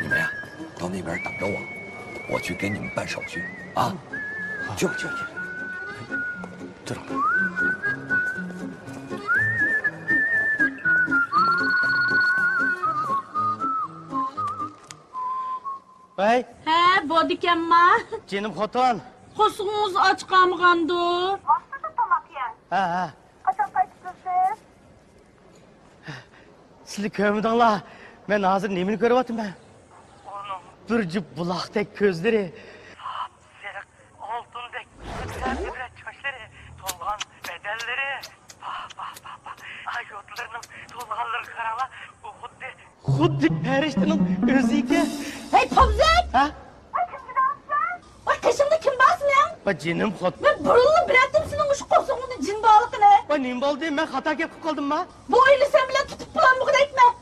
你们呀，到那边等着我，我去给你们办手续啊。去吧，去吧，去吧。 ۋەي. ھە، بولىدىكەنما؟ جېنىم خوتۇن. قورسىقىڭىز ئاچ قالمىغاندۇ؟ ۋاقتىدا تاماق يەڭ. ھە، ھە. قاچان قايتىسىز سىز؟ سىلەر كۆرمىدىڭلار، مەن ھازىر نېمىنى كۆرۈۋاتىمەن؟ ئۇنىڭ بىر جۈپ بۇلاقتەك كۆزلىرى، ساپسېرىق ئالتۇندەك مۇتتەبىئە چاچلىرى، تولغان بەدەنلىرى، پاھ، پاھ، پاھ، پاھ، ئاي ئوتلىرىنىڭ تولغانلىرىغا قاراڭلار، ئۇ خۇددى، خۇددى پەرىشتىنىڭ ئۆزى ئىكەن. ھەي، پابزەك! ھە؟ ۋاي، كىمگە دەۋاتىسەن؟ ۋاي، قېشىڭدا كىم بار سېنىڭ؟ ۋاي، جېنىم خوت. مەن بۇرۇنلا بىلەتتىم سېنىڭ مۇشۇ قورسىقىڭدا جىن بارلىقىنى. ۋاي، نېمە بولدى؟ مەن خاتا گەپ قىلىپ قالدىمما؟ بۇ ئۆينى سەن بىلەن تۇتۇپ بولالمىغۇدەكمەن.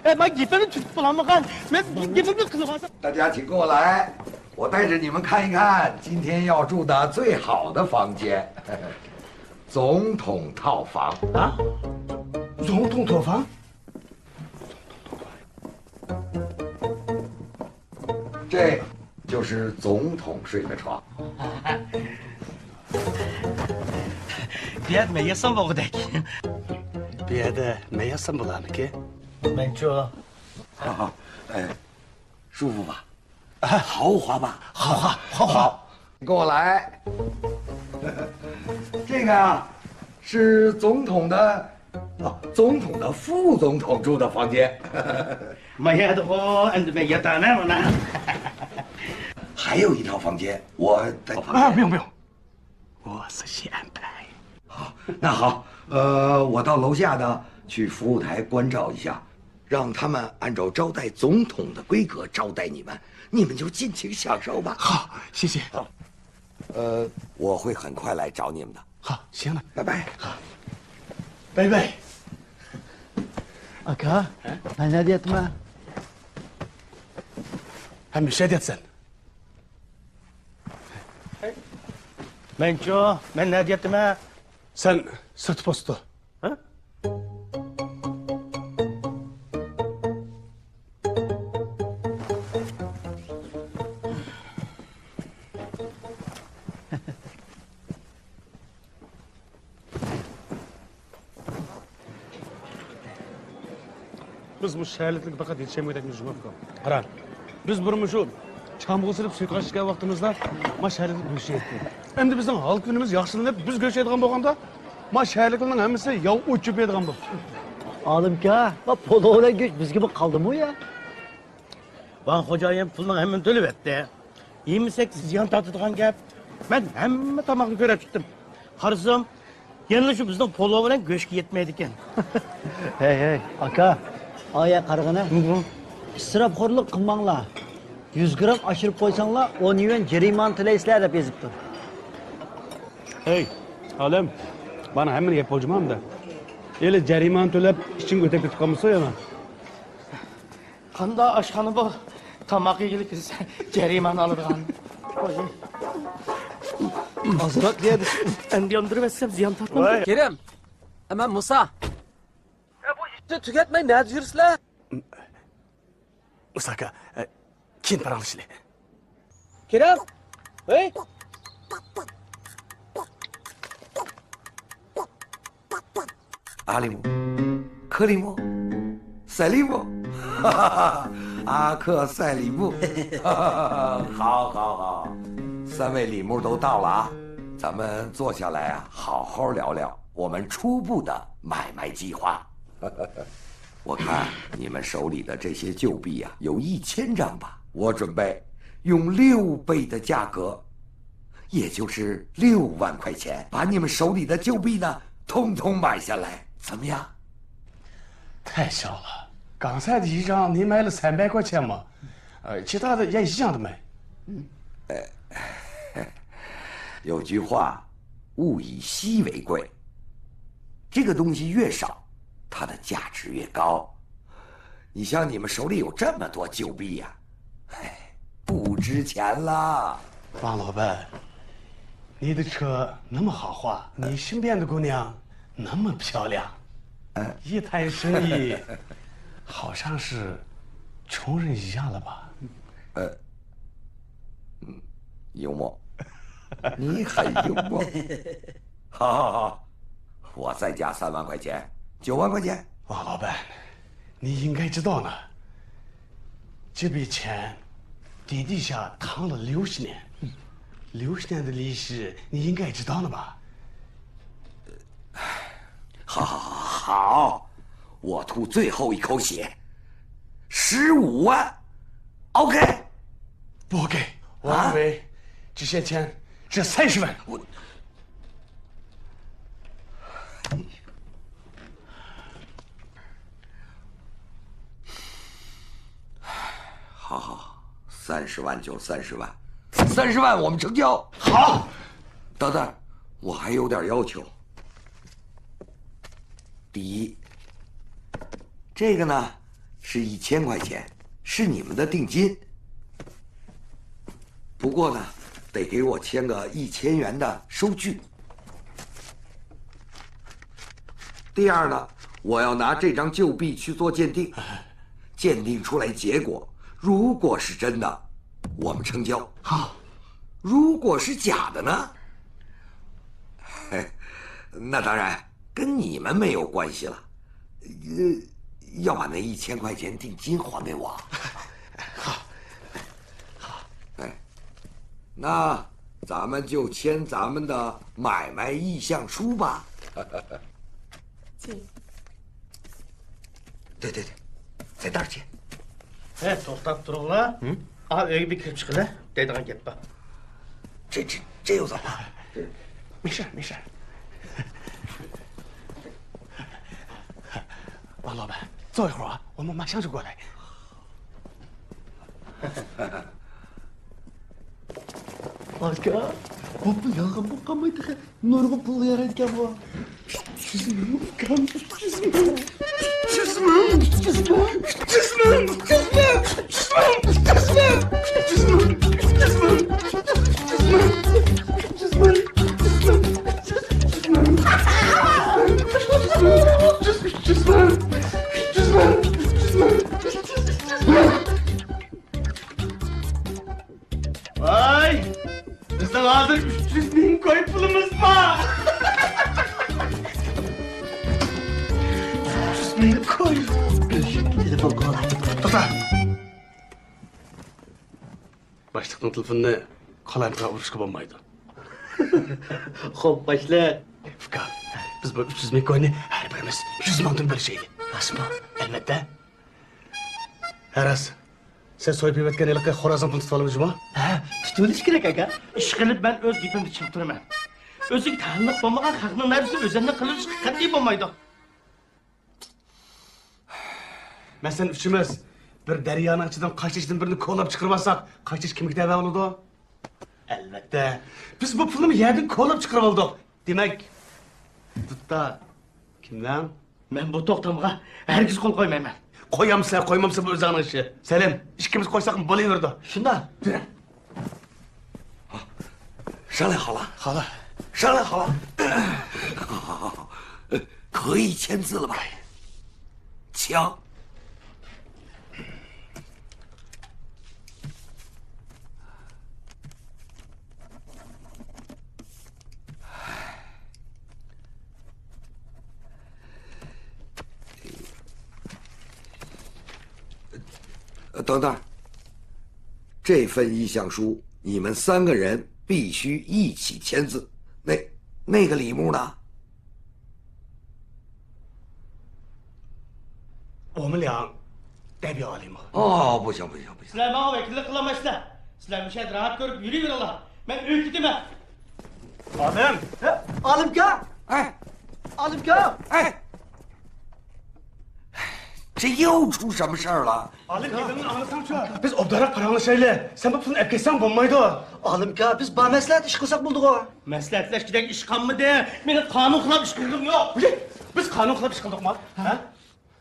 ئە، مەن گېپىمنى تۇتۇپ بولالمىغان. مەن گېپىمنى قىلىۋالسام. 大家请过来，我带着你们看一看今天要住的最好的房间，总统套房。啊？总统套房？ 这就是总统睡的床。بۇ يەردە مەن ياتسام بولغۇدەك. بۇ يەردە مەن ياتسام بولارمىكىن؟ مەنچۇ. 哈哈，哎，舒服吧？豪华吧？豪华，豪华。好，过来。这个啊，是总统的总统的副总统住的房间。 ما يەردىغۇ، ئەمدى مەن ياتامەن مانا. 还有一套房间，我在房间。 ھە، 不用不用。 我是先辈。 好，那好，呃，我到楼下呢，去服务台关照一下，让他们按照招待总统的规格招待你们，你们就尽情享受吧。 好，谢谢。 呃，我会很快来找你们的。 好，行了。 拜拜。 拜拜。 ئاكا، مەن نەدە ياتىمەن؟ ھەممە شەدەتسەن. مەنچۇ، مەن نەدە ياتىمەن؟ سەن سىرت پوستتا. ھە؟ بىز مۇشۇ شەھەرلىكلەرگە پەقەت يېتىشەلمىگۈدەكمىز جۇمۇ ئۇكام. قارا، بىز بۇرۇن مۇشۇ چامغۇر سېلىپ سۇيۇقئاش ئىچكەن ۋاقتىمىزدا ما شەھەرلىكلەر بۆلۈشەتتى. ئەمدى بىزنىڭ ھال كۈنىمىز ياخشىلىنىپ، بىز گۆش يەيدىغان بولغاندا، ما شەھەرلىكلەرنىڭ ھەممىسى ياۋ ئوت چۆپ يەيدىغان بولدى. ئالىمكا، ما پولۇ بىلەن گۆش بىزگىمۇ قالدىمۇ يا؟ ۋاڭ خوجايىن پۇلنىڭ ھەممىنى تۆلىۋەتتى. يېمىسەك زىيان تارتىدىغان گەپ. مەن ھەممە تاماقنى كۆرۈپ چىقتىم. قارىسام، يەنىلا شۇ بىزنىڭ پولۇ بىلەن گۆشكە يەتمەيدىكەن. ھەي، ھەي، ئاكا، ئايە قارىغىنە. ئىسراپخورلۇق قىلماڭلار. يۈز گرام ئاشۇرۇپ قويساڭلار، ئون يۈەن جەرىمانە تۆلەيسىلەر دەپ يېزىپتۇ. ھەي، ئالىم، مانا ھەممىنى يەپ بولجىما ئەمدى. ھېلى جەرىمانە تۆلەپ ئىچىڭگە ئۆتۈپ كېتىپ قالمىسۇن يەنە. قانداق ئاشخانا بۇ؟ تاماق يېگىلى كىرسە جەرىمانە ئالىدىغان. ئازراق يەدى. ئەمدى ياندۇرۇۋەتسەم زىيان تارتمامدۇ؟ كېرەم، مەن مۇسا. بۇ ئىشنى تۈگەتمەي نەدە يۈرسىلەر؟ مۇسا ئاكا، كېيىن پاراڭلىشىلى. كېرەم، ھەي! ئالىمۇ، كىرىمۇ، سەلىمۇ. 阿克塞里木。好，好，好，三位李木都到了啊，咱们坐下来啊，好好聊聊我们初步的买卖计划。我看你们手里的这些旧币呀，有一千张吧，我准备用六倍的价格，也就是六万块钱，把你们手里的旧币呢，通通买下来，怎么样？太少了，刚才的一张你买了三百块钱嘛，呃，其他的也一样的买。有句话，物以稀为贵，这个东西越少，它的价值越高。你像你们手里有这么多旧币呀，哎，不值钱了。王老板，你的车那么豪华，你身边的姑娘那么漂亮，一谈生意，好像是穷人一样了吧？呃，嗯，幽默，你很幽默。好好好，我再加三万块钱，九万块钱。王老板，你应该知道呢，这笔钱地底下躺了六十年，六十年的利息，你应该知道了吧？好好好，我吐最后一口血，十五万，OK。不 OK，我认为这些钱值三十万。我好好，三十万就三十万，三十万我们成交。好，等等，我还有点要求。第一，这个呢是一千块钱，是你们的定金。不过呢，得给我签个一千元的收据。第二呢，我要拿这张旧币去做鉴定，鉴定出来结果，如果是真的，我们成交。好，如果是假的呢？嘿，那当然跟你们没有关系了。呃，要把那一千块钱定金还给我。好，好。哎，那咱们就签咱们的买卖意向书吧。请。对对对，在那儿接。 ھەي، توختاپ تۇرۇڭلار. ھە؟ ئا، ئۆيگە بىر كىرىپ چىقىلى دەيدىغان گەپ بار. 这这这又怎么了？ 没事没事。王老板，坐一会儿啊，我们马上就过来。 ئاكا، بۇ پۇل يالغان بولۇپ قالمايدىغۇ. نۇرغۇن پۇلغا يارايدىكەن بۇ. ئۈچ يۈز مىڭ ئۇكام، ئۈچ يۈز مىڭ. ئۈچ يۈز مىڭ، ئۈچ يۈز مىڭ، ئۈچ يۈز مىڭ، ئۈچ يۈز مىڭ، ئۈچ يۈز مىڭ، ئۈچ يۈز مىڭ، ئۈچ يۈز مىڭ، ئۈچ يۈز مىڭ، ئۈچ يۈز مىڭ، ئۈچ يۈز مىڭ. ۋاي، بىزنىڭ ھازىر ئۈچ يۈز مىڭ كوي پۇلىمىز بار. ئۈچ يۈز مىڭ كوي. توختا. باشلىقنىڭ تېلېفونىنى قالايمىقان ئۇرۇشقا بولمايدۇ. خوپ، باشلىق. ئۇكا، بىز بۇ ئۈچ يۈز مىڭ كوينى ھەر بىرىمىز يۈز مىڭدىن بۆلۈشەيلى. راستمۇ؟ ئەلۋەتتە. ھە، راست. سەن سويۇپ يەۋەتكەن ھېلىقى خورازنىڭ پۇلىنى تۇتۇۋالىمىز جۇمۇ؟ ھە، تۇتۇۋېلىش كېرەك، ئاكا. ئىشقىلىپ مەن ئۆز گېپىمدە چىڭ تۇرىمەن. ئۆزىگە تەئەللۇق بولمىغان خەقنىڭ نەرسىسىنى ئۆزۈمنىڭ قىلىۋېلىشقا قەتئىي بولمايدۇ. مەسىلەن، ئۈچىمىز بىر دەريانىڭ ئىچىدىن قاچا ئىچىدىن بىرنى كولاپ چىقىرىۋالساق، قاچا ئىچى كىمگە تەۋە بولىدۇ؟ ئەلۋەتتە، بىز بۇ پۇلنى يەردىن كولاپ چىقىرىۋالدۇق. دېمەك، دۇتتا كىمنىڭ؟ مەن بۇ توختامغا ھەرگىز قول قويمايمەن. قويامسەن، قويمامسەن، بۇ ئۆزۈڭنىڭ ئىشى. سەلىم، ئىككىمىز قويساقمۇ بولۇۋېرىدۇ. شۇنداق. يۈرۈڭ. 商量好了，好了，商量好了，可以签字了吧？请。 呃，等等，这份意向书你们三个人必须一起签字。那，那个李牧呢？我们俩代表李牧。哦，不行不行不行。 سىلەر ماڭا ۋەكىللىك قىلالمايسىلەر. سىلەر مۇشۇ يەردە راھەت كۆرۈپ يۈرۈۋېرىڭلار. مەن ئۆيگە كېتىمەن. ئالىم! ھە، ئالىمكا! ئەي! ئالىمكا! ئەي! 这又出什么事儿了？ ئالىم، گېپىمنى ئاڭلىساڭچۇ! بىز ئوبدانراق پاراڭلىشايلى. سەن بۇ پۇلنى ئەپ كەتسەڭ بولمايدۇ. ئالىمكا، بىز بار مەسلىھەت ئىش قىلساق بولىدىغۇ. مەسلىھەتلەشكۈدەك ئىش قالمىدى. مېنىڭ قانۇن خىلاپ ئىش قىلغىنىم يوق. بىز قانۇن خىلاپ ئىش قىلدۇقمۇ؟ ھە؟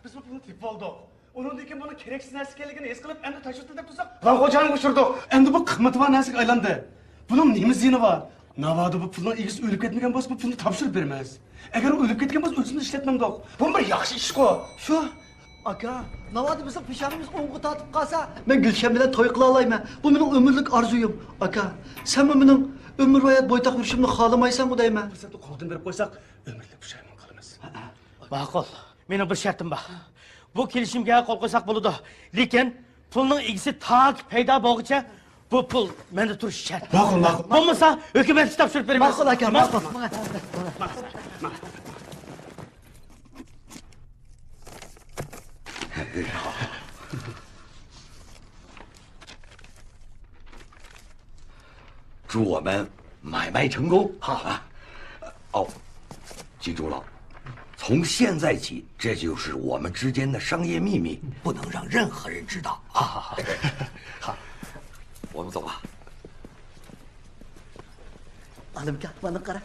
بىز بۇ پۇلنى تېپىپ ئالدۇق. ئۇنىڭدىن كېيىن بۇنىڭ كېرەكسىز نەرسە ئىكەنلىكىنى ھېس قىلىپ، ئەمدى تاشلىۋېتىڭ دەپ تۇرساق، ۋاڭخۇجياڭغا ئۇچرىدۇق. ئەمدى بۇ قىممىتى بار نەرسىگە ئايلاندى. بۇنىڭ نېمە زىيىنى بار؟ ناۋادا بۇ پۇلنىڭ ئىگىسى ئۆلۈپ كەتمىگەن بولسا، بۇ پۇلنى تاپشۇرۇپ بېرىمىز. ئەگەر ئۇ ئۆلۈپ كەتكەن بولسا، ئۆلسۇن، ئىشلەتمەمدۇق. بۇمۇ بىر ياخشى ئىشقۇ. شۇ، ئاكا، ناۋادا بىزنىڭ پېشانىمىز ئوڭغا تارتىپ قالسا، مەن گۈلشەن بىلەن توي قىلالايمەن. بۇ مېنىڭ ئۆمۈرلۈك ئارزۇيۇم. ئاكا، سەنمۇ مېنىڭ ئۆمۈر ھايات بويتاق يۈرۈشۈمنى خالىمايسەنغۇ دەيمەن. پۇرسەتنى قولدىن بېرىپ قويساق، ئۆمۈرلۈك پۇشايمان قىلىمىز. ماقۇل. مېنىڭ بىر شەرتىم بار. بۇ كېلىشىمگە قول قويساق بولىدۇ. لېكىن پۇلنىڭ ئىگىسى تاكى پەيدا بولغۇچە بۇ پۇل مەندە تۇرۇشى شەرت. ماقۇل، ماقۇل، ماقۇل. بولمىسا ھۆكۈمەتكە تاپشۇرۇپ بېرىمەن. ماقۇل، ئاكا، ماقۇل. ج 买卖成功。好啊。哦，金长老，从现在起，这就是我们之间的商业秘密，不能让任何人知道。好，好，好。好，我们走吧。 ئالىمكا، مانا قارا.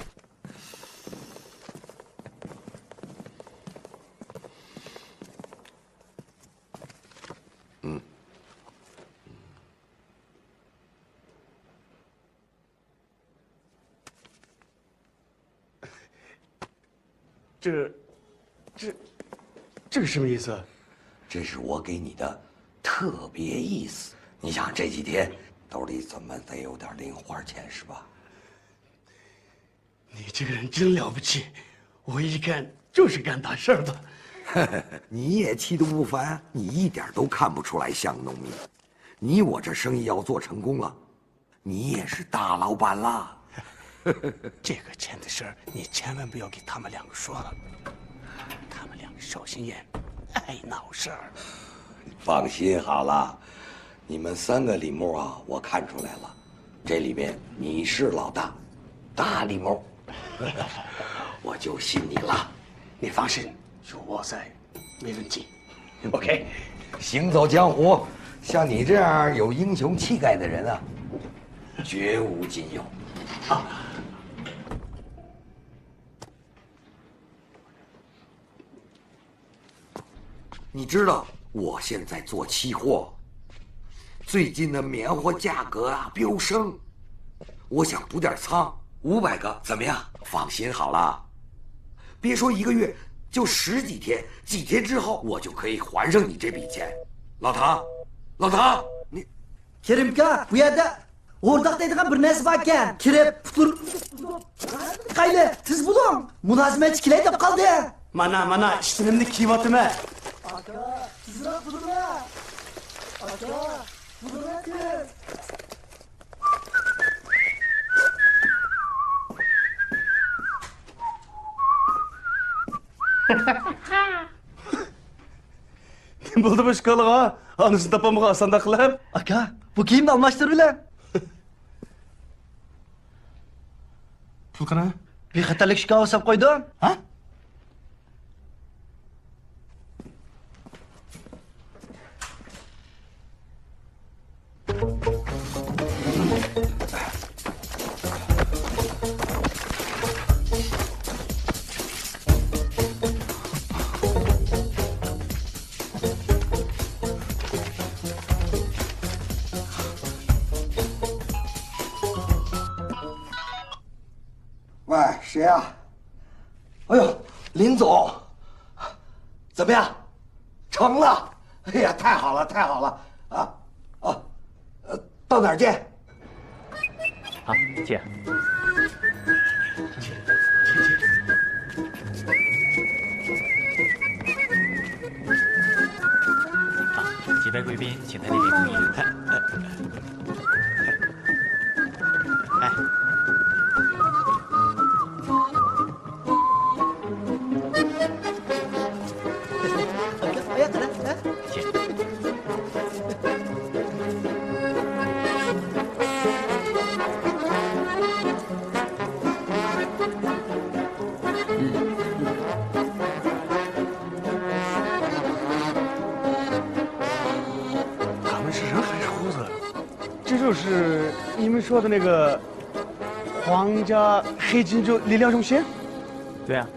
这，这，这个什么意思？这是我给你的特别意思。你想这几天兜里怎么得有点零花钱是吧？你这个人真了不起，我一看就是干大事儿的。你也气度不凡，你一点都看不出来像农民。你我这生意要做成功了， 你也是大老板啦。这个钱的事儿，你千万不要给他们两个说了，他们两个小心眼。爱闹事儿。放心好了，你们三个李木啊，我看出来了，这里面你是老大，大李木，我就信你了。你放心，有我在，没问题。OK，行走江湖，像你这样有英雄气概的人啊，绝无仅有。啊，你知道我现在做期货，最近的棉花价格啊飙升，我想补点仓，五百个怎么样？放心好了，别说一个月，就十几天，几天之后我就可以还上你这笔钱。老唐，老唐，你 كېرىمكا، بۇ يەردە ئورداق دەيدىغان بىر نەرسە باركەن. كىرىپ، پۇتۇر-، قايلى، تېز بولۇڭ. مۇلازىمەتچى كېلەي دەپ قالدى. مانا، مانا، ئىشتىنىمنى كىيىۋاتىمەن. ئاكا، تېزرەك پۇتۇرلا. ئاكا، پۇتۇرلا تېز. نېمە بولدى بۇ ئىشقالغا؟ ئانىسىنى تاپالمىغان ئاسانداق قىلىپ. ئاكا، بۇ كىيىمنى ئالماشتۇرۇۋېلىڭ. پۇل قانا؟ بىخەتەرلىك ئىشكاپىغا ساپ قويدۇم. ھە؟喂，谁呀？哎呦，林总，怎么样？成了！哎呀，太好了，太好了！啊，啊，呃，到哪儿见？好，请。好，几位贵宾，请在这边。哎。 咱们是人还是猴子？这就是你们说的那个皇家黑金就力量中心？对啊。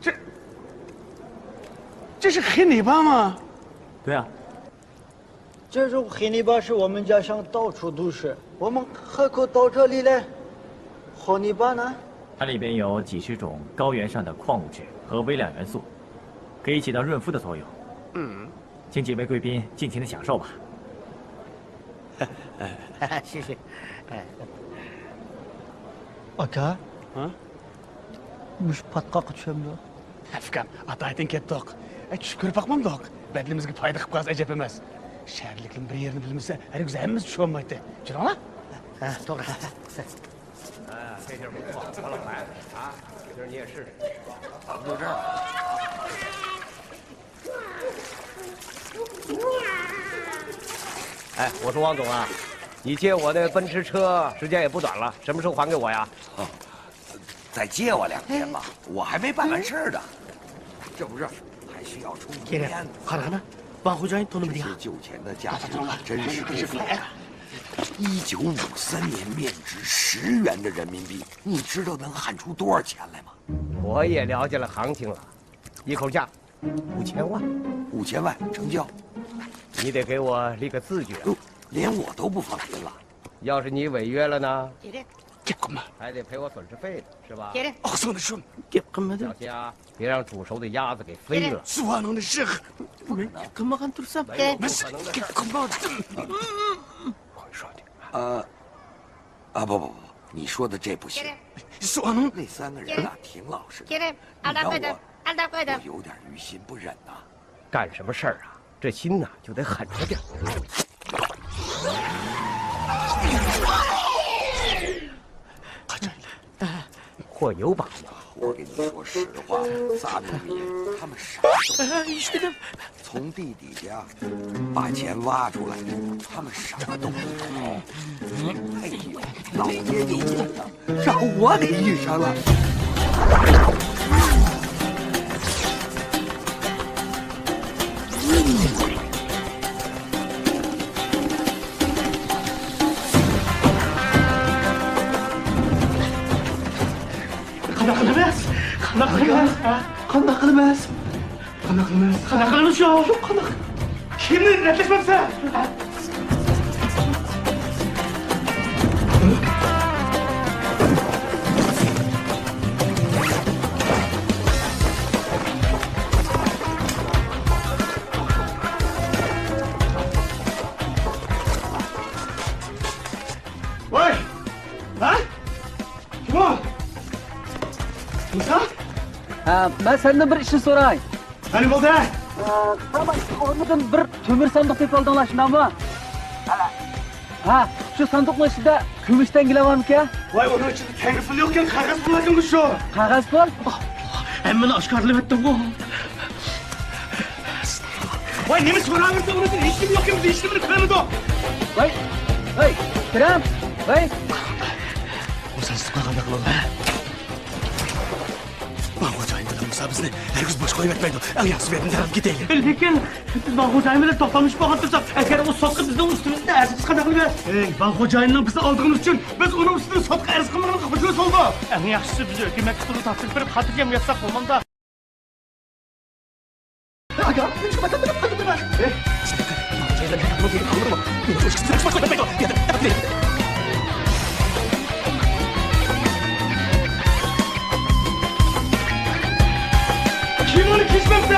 这，这是黑泥巴吗？对啊。 这种黑泥巴是我们家乡到处都是，我们河口到这里来，黑泥巴呢？它里边有几十种高原上的矿物质和微量元素，可以起到润肤的作用。嗯。请几位贵宾尽情的享受吧。谢谢。哎。 ئاكا، ھە؟ مۇشۇ پاتقاققا چۈشەمدۇ؟ ئۇكام، ئاتايىتىن كەتتۇق. ئەي، چۈشۈپ كۆرۈپ باقمامدۇق. بەدىنىمىزگە پايدا قىلىپ قالسا ئەجەب ئەمەس. شەھەرلىكلەرنىڭ بىر يېرىنى بىلمىسە، ھەرگىز ھەممىسى چۈشەنمەيتتى. چۈشەندىڭلار؟ ھە، توغرا. ھە، 哎，我说王总啊，你借我的奔驰车时间也不短了，什么时候还给我呀？哦，再借我两天吧，我还没办完事儿呢。这不是还需要充几天呢？ كېرەم، قارىغىنا، ۋاڭ خوجايىن تونۇمىدى. 这些旧钱的价值真是不菲啊！一九五三年面值十元的人民币，你知道能换出多少钱来吗？我也了解了行情了，一口价 五千万。五千万成交。你得给我立个字据啊。哟，连我都不放心了。要是你违约了呢？ كېرەم. گەپ قىلما. 还得赔我损失费呢，是吧？ كېرەم. ئاغزىڭنى يۇم. گەپ قىلما دېدىم. 小心啊，别让煮熟的鸭子给飞了。 سۇ ئاناڭنى يىغ. مەن گەپ قىلمىغان تۇرسام. 没有不可能的事儿。 گەپ قىلما دېدىم. 快说点。呃，啊，不不不，你说的这不行。 كېرەم. سۇ ئاناڭنى. 那三个人啊，挺老实的。 كېرەم. 你让我， ئالداپ قويدۇم. ئالداپ قويدۇم. 我有点于心不忍呐。 干什么事儿啊，这心呐就得狠着点儿。 货有把握，我跟你说实话，咱们民营他们啥都不懂。哎，是的。从地底下把钱挖出来，他们啥都不懂。哎呦，老爹有眼了，让我给遇上了。 قانداق قىلىمىز؟ قانداق قىلىمىز؟ ھە؟ قانداق قىلىمىز؟ قانداق قىلىمىز؟ قانداق قىلىمىز شۇ؟ شۇ قانداق؟ كىمنى رەتلەشمەپسەن؟ ۋاي! ھە؟ كىم ئۇ؟ مۇسا؟ ھە، مەن سەندىن بىر ئىشنى سوراي. قېنى بولدى؟ ئە، قاراڭ، ئورنىدىن بىر تۆمۈر ساندۇق تېپىپ ئالدىڭلار، شۇنداقمۇ؟ ھە، شۇ ساندۇقنىڭ ئىچىدە كۈمۈش تەڭگىلەر بارمىكەن؟ ۋاي، ئۇنىڭ ئىچىدە تەڭگە پۇل يوقكەن، قەغەز پۇل ئىكەنغۇ شۇ. قەغەز پۇل؟ ھەممىنى ئاشكارىلىۋەتتىڭغۇ. ۋاي، نېمە سوراۋېرىسەن، ئۇنىڭ ئىچىدە ھېچنېمە يوقكەن، بىز ھېچنېمىنى كۆرمىدۇق. ۋاي، ۋاي، كىرەم، ۋاي. بۇ ساندۇقنى قانداق قىلىمىز؟ ۋاڭ خوجايىن بىلەن مۇسا بىزنى ھەرگىز بوش قويۇۋەتمەيدۇ. ئەڭ ياخشىسى بۇ يەردىن دەرھال كېتەيلى. لېكىن بىز ۋاڭ خوجايىن بىلەن توختاملىشىپ قالغان تۇرساق، ئەگەر ئۇ سوتقا بىزنىڭ ئۈستىمىزدە ئەرز قىلسا قانداق قىلىمىز؟ ئەي، ۋاڭ خوجايىننىڭ بىزنى ئالدىغىنى ئۈچۈن بىز ئۇنىڭ ئۈستىدىن سوتقا ئەرز قىلمىغىنىغا خوشىمىز بولىدۇ. ئەڭ ياخشىسى بىز ھۆكۈمەتكە تۇرۇپ تاپشۇرۇپ بېرىپ خاتىرجەم ياتساق بولمامدا؟ كىم ئۇنى كېسمەپتۇ؟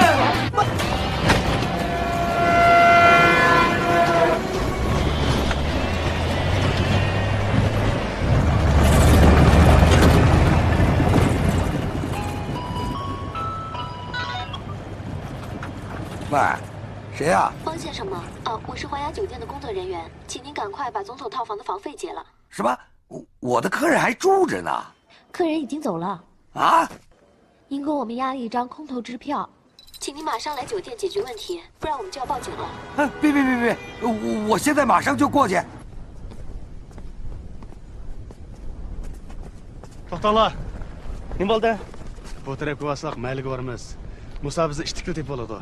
وا، 谁呀？ 方先生吗？啊，我是华雅酒店的工作人员，请您赶快把总统套房的房费结了。 什么？我，我的客人还住着呢。 客人已经走了。 啊？ 您给我们压了一张空头支票，请您马上来酒店解决问题，不然我们就要报警了。 哎，别别别别，我，我现在马上就过去。 توختاڭلار. نېمە بولدى؟ بۇ تەرەپكە بارساق مەھەللىگە بارىمىز. مۇسا بىزنى ئىتتىكلا تېپىۋالىدۇ.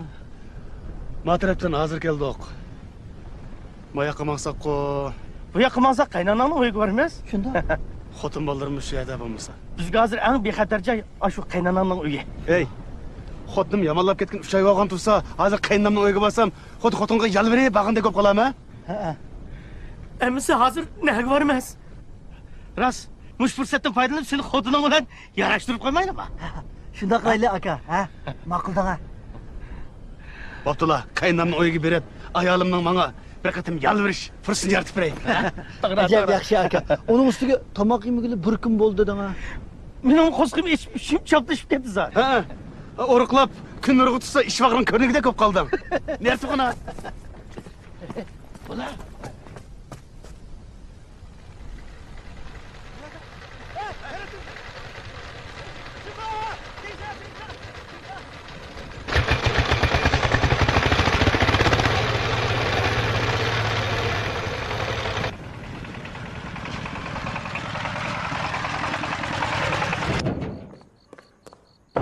ما تەرەپتىن ھازىر كەلدۇق. ما ياققا ماڭساققۇ؟ بۇ ياققا ماڭساق قايناناڭنىڭ ئۆيىگە بارىمىز. شۇنداق. خوتۇن بالىلىرىممۇ شۇ يەردە بولمىسا. بىزگە ھازىر ئەڭ بىخەتەر جاي ئاشۇ قايناناڭنىڭ ئۆيى. ھەي، خوتۇنۇم يامانلاپ كەتكىنى ئۈچ ئاي بولغان تۇرسا، ھازىر قاينانامنىڭ ئۆيىگە بارسام، خۇددى خوتۇنغا يالۋۇرۇپ بارغاندەك بولۇپ قالامەن. ھەئە. ئەمىسە ھازىر نەگە بارىمىز؟ راست، مۇشۇ پۇرسەتتىن پايدىلىنىپ سېنى خوتۇنۇڭ بىلەن ياراشتۇرۇپ قويمايلىما؟ شۇنداق قىلايلى، ئاكا، ھە؟ ماقۇل دەڭە. بوپتۇلا، قاينانامنىڭ ئۆيىگە بېرىپ، ئايالىمنىڭ ماڭا بىر قېتىم يالۋۇرۇش پۇرسىتىنى يارىتىپ بېرەي. توغرا، ئەجەب توغرا. ياخشى، ئاكا. ئۇنىڭ ئۈستىگە تاماق يېمىگىلى بىر كۈن بولدى دەڭە. مېنىڭ قورسىقىم ئېچىپ، ئىچىم چاپلىشىپ كەتتى زادى. ھە، ئورۇقلاپ، كۈن نۇرىغا تۇتسا ئىشۋاقنىڭ كۆرنىكىدەك بولۇپ قالدىڭ. نەرسە قونا.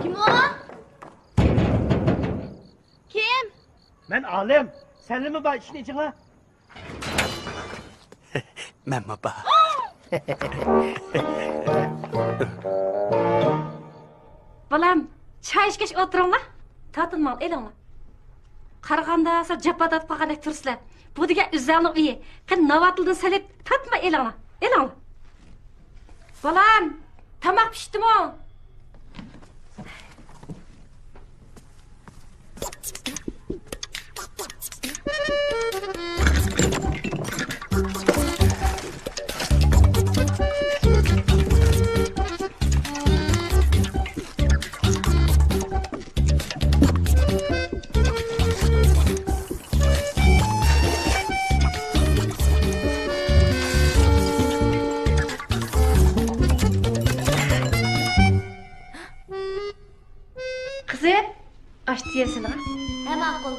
كىم ئۇ؟ كىم؟ مەن ئالىم. سەنلىمۇ بار، ئىشىكنى ئېچىڭلار. مەنمۇ بار. بالام، چاي ئىچكەچ ئولتۇرۇڭلار. تارتىنماڭ، ئېلىڭلار. قارىغاندا سەل جاپا تارتىپ قالغاندەك تۇرىسىلەر. بۇ دېگەن ئۆزلەرنىڭ ئۆيى. قېنى، ناۋاتىلدىن سېلىپ تارتىنماي ئېلىڭلار. ئېلىڭلار. بالام، تاماق پىشتىمۇ؟ جىيەسىنىڭ. ھە، ماقۇل.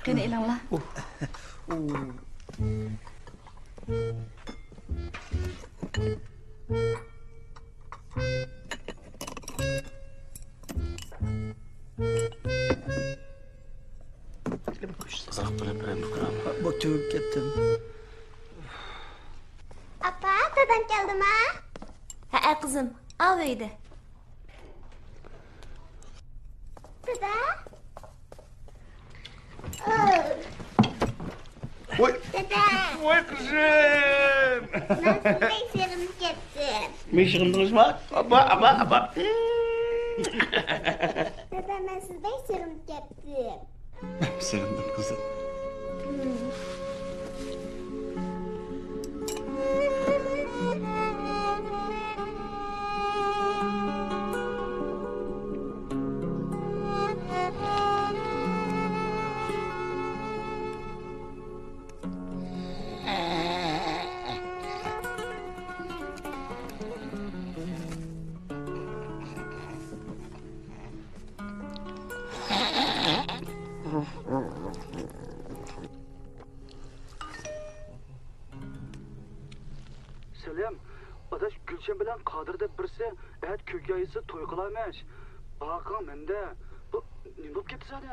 قېنى، ئېلىڭلار. ئۇزاق بولۇپ بىر ئۆمۈر قىلىڭ. بۇ تۈگۈپ كەتتىم. ئاپا، دادام كەلدىما؟ ھەئە، قىزىم، ئاۋۇ ئۆيدە. دادا. ۋاي. دادا. ۋاي قىزىم. مەن سىزدەك سېغىنىپ كەتتىم. مېنى سېغىندىڭىزمۇ؟ ئاپا، ئاپا، ئاپا. دادا، مەن سىزدەك سېغىنىپ كەتتىم. سېغىندىم قىزىم. سەلەم، ئاداش، گۈلشەن بىلەن قادىر دەپ بىرسى ئەتە كۆكيايىسى توي قىلارمىش. باقىڭ مەندە. بۇ نېمە بولۇپ كەتتى زادى؟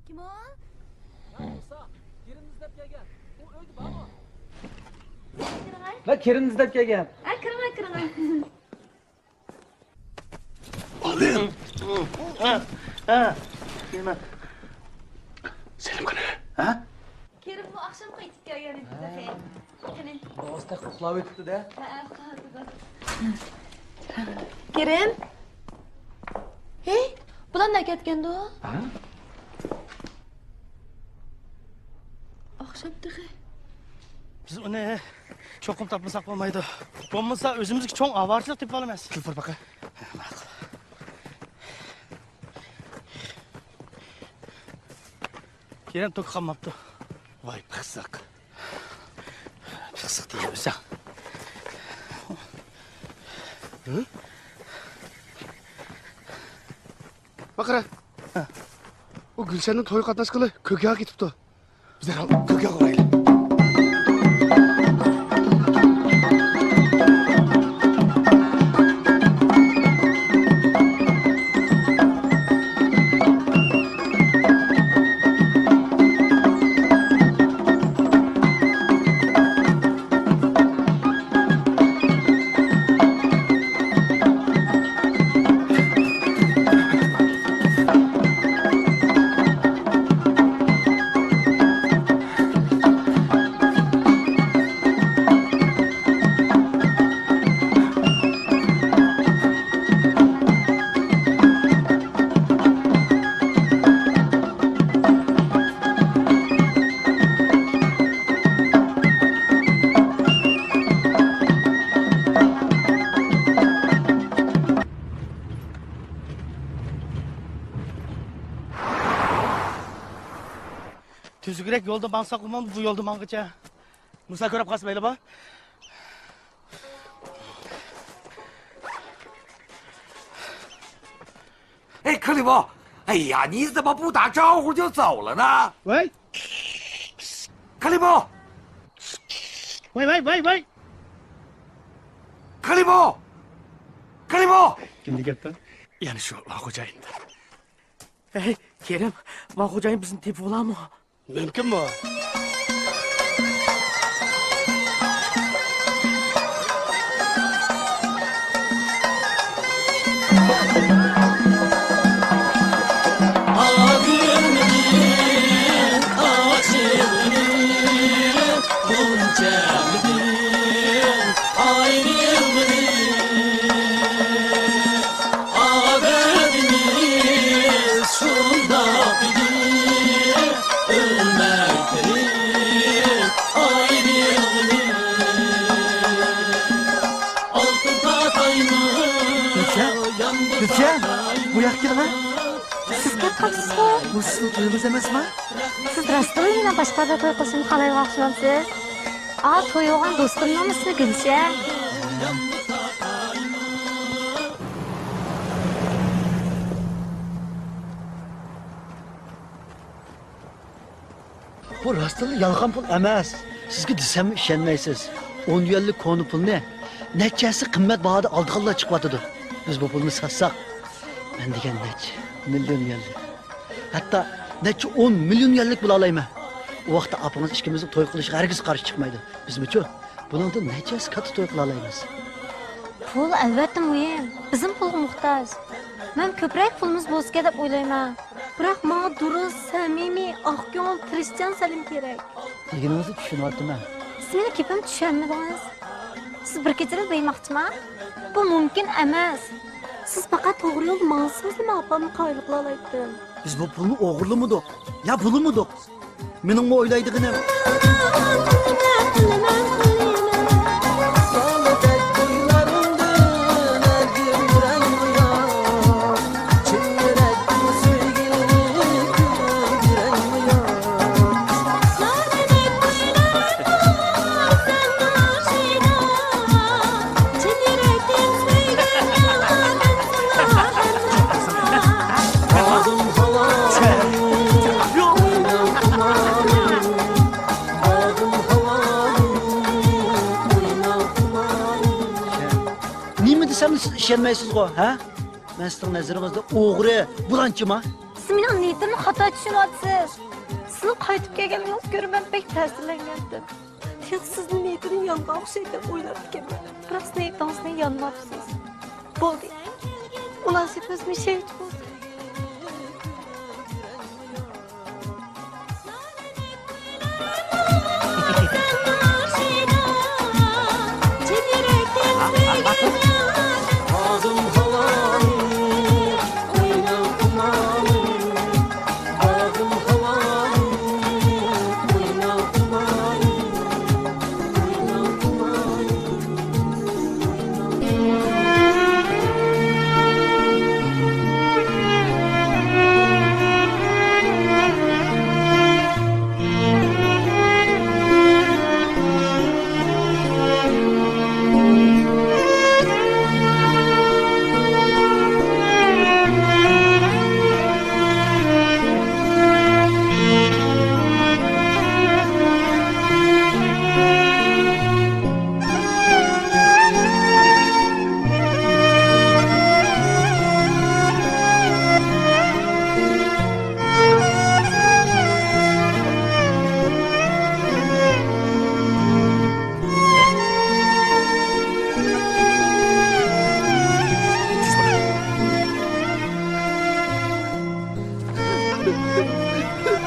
كىم ئۇ؟ ھە، مۇسا، كىرىمنى ئىزدەپ كەلگەن. ئۇ ئۆيدە بارمۇ؟ كىرىڭە. مەن كىرىمنى ئىزدەپ كەلگەن. ھە، كىرىڭە، كىرىڭە. ئالىم. ھە، ھە. نېمە؟ سېلىم قېنى؟ ھە؟ كېرىممۇ ئاخشام قايتىپ كەلگەن ئىدى تېخى. قېنى؟ راست ئۇخلاۋېتىپتۇ-دە. ھە، ئۇخلاۋېتىپتۇ. كېرىم؟ ھېي، بۇلار نەگە كەتكەندۇ؟ ھە؟ ئاخشام تېخى. بىز ئۇنى چوقۇم تاپمىساق بولمايدۇ. بولمىسا ئۆزىمىزگە چوڭ ئاۋارىچىلىق تېپىۋالىمىز. كېلىپ بار باقاي. ماقۇل. كېرىم توكى قالماپتۇ. ۋاي پىخسىق. پىخسىق دېيەلمىسەڭ. ھە؟ باقرا. ھە. ئۇ گۈلشەننىڭ تويىغا قاتناشقىلى كۆكياغا كېتىپتۇ. بىز دەرھال كۆكياغا بارايلى. تۈزۈكرەك يولدا ماڭساقمۇ بۇ يولدا ماڭغىچە. مۇسا كۆرۈپ قالسا مەيلى بار. ھەي، كلىمو! ھەي، يا، 你怎么不打招呼就走了呢？喂！ كلىمو! ۋاي، ۋاي، ۋاي، ۋاي! كلىمو! كلىمو! كىمدە گەپ بار؟ يەنە شۇ ۋاڭ خوجايىندا. ھەي، كېرىم، ۋاڭ خوجايىن بىزنى تېپىۋالامۇ؟ مۇمكىنمۇ؟ يا، بۇ ياققا كېلىڭە. سىز كەپ قاپسىزغۇ؟ بۇ سىزنىڭ تويىڭىز ئەمەسمۇ؟ سىز راستلا مېنىڭ باشقىلاردا توي قىلىشىمنى خالايدىغان ئوخشىمامسىز؟ ئا، توي بولغان دوستۇمنىڭ ئىسمى گۈلشەن. بۇ راستتىنلا يالغان پۇل ئەمەس. سىزگە دېسەممۇ ئىشەنمەيسىز. ئون يۈەنلىك كونا پۇلنى نەچچە ھەسسە قىممەت باھادا ئالىدىغانلار چىقىۋاتىدۇ. بىز بۇ پۇلنى ساتساق، مەن دېگەن نەچچە مىليون يۈەنلىك، ھەتتا نەچچە ئون مىليون يۈەنلىك بولالايمەن. ئۇ ۋاقىتتا ئاپىڭىز ئىككىمىزنىڭ توي قىلىشىغا ھەرگىز قارشى چىقمايدۇ. بىزمۇچۇ؟ بۇنىڭدىن نەچچە ھەسسە كاتتا توي قىلالايمىز. پۇل ئەلۋەتتە مۇھىم. بىزمۇ پۇلغا موھتاج. مەن كۆپرەك پۇلىمىز بولسىكەن دەپ ئويلايمەن. بىراق ماڭا دۇرۇس، سەمىمىي، ئاق كۆڭۈل، تىرىشچان سەلىم كېرەك. دېگىنىڭىزنى چۈشىنىۋاتىمەن. سىز مېنىڭ گېپىمنى چۈشەنمىدىڭىز. سىز بىر كېچىدە بېيىماقچىما؟ بۇ مۇمكىن ئەمەس. سىز پەقەت توغرا يولدا ماڭسىڭىزلا مەن ئاپامنى قايىل قىلالايتتىم. بىز بۇ پۇلنى ئوغرىلىمىدۇق، يا بۇلىمىدۇق. مېنىڭمۇ ئويلايدىغىنىم. نېمە دېسەممۇ سىز ئىشەنمەيسىزغۇ، ھە؟ مەن سىزنىڭ نەزىرىڭىزدە ئوغرى، بۇلانچىما؟ سىز مېنىڭ نىيىتىمنى خاتا چۈشىنىۋاتىسىز. سىزنىڭ قايتىپ كەلگەنلىكىڭىزنى كۆرۈپ مەن بەك تەسىرلەنگەنتىم. تېخى سىزنىڭ نىيىتىنى يانغان ئوخشايدۇ دەپ ئويلاپتىكەنمەن. بىراق سىز نىيىتىڭىزنى يانماپسىز. بولدى. مۇناسىۋىتىمىز مىشەيچە بولسۇن.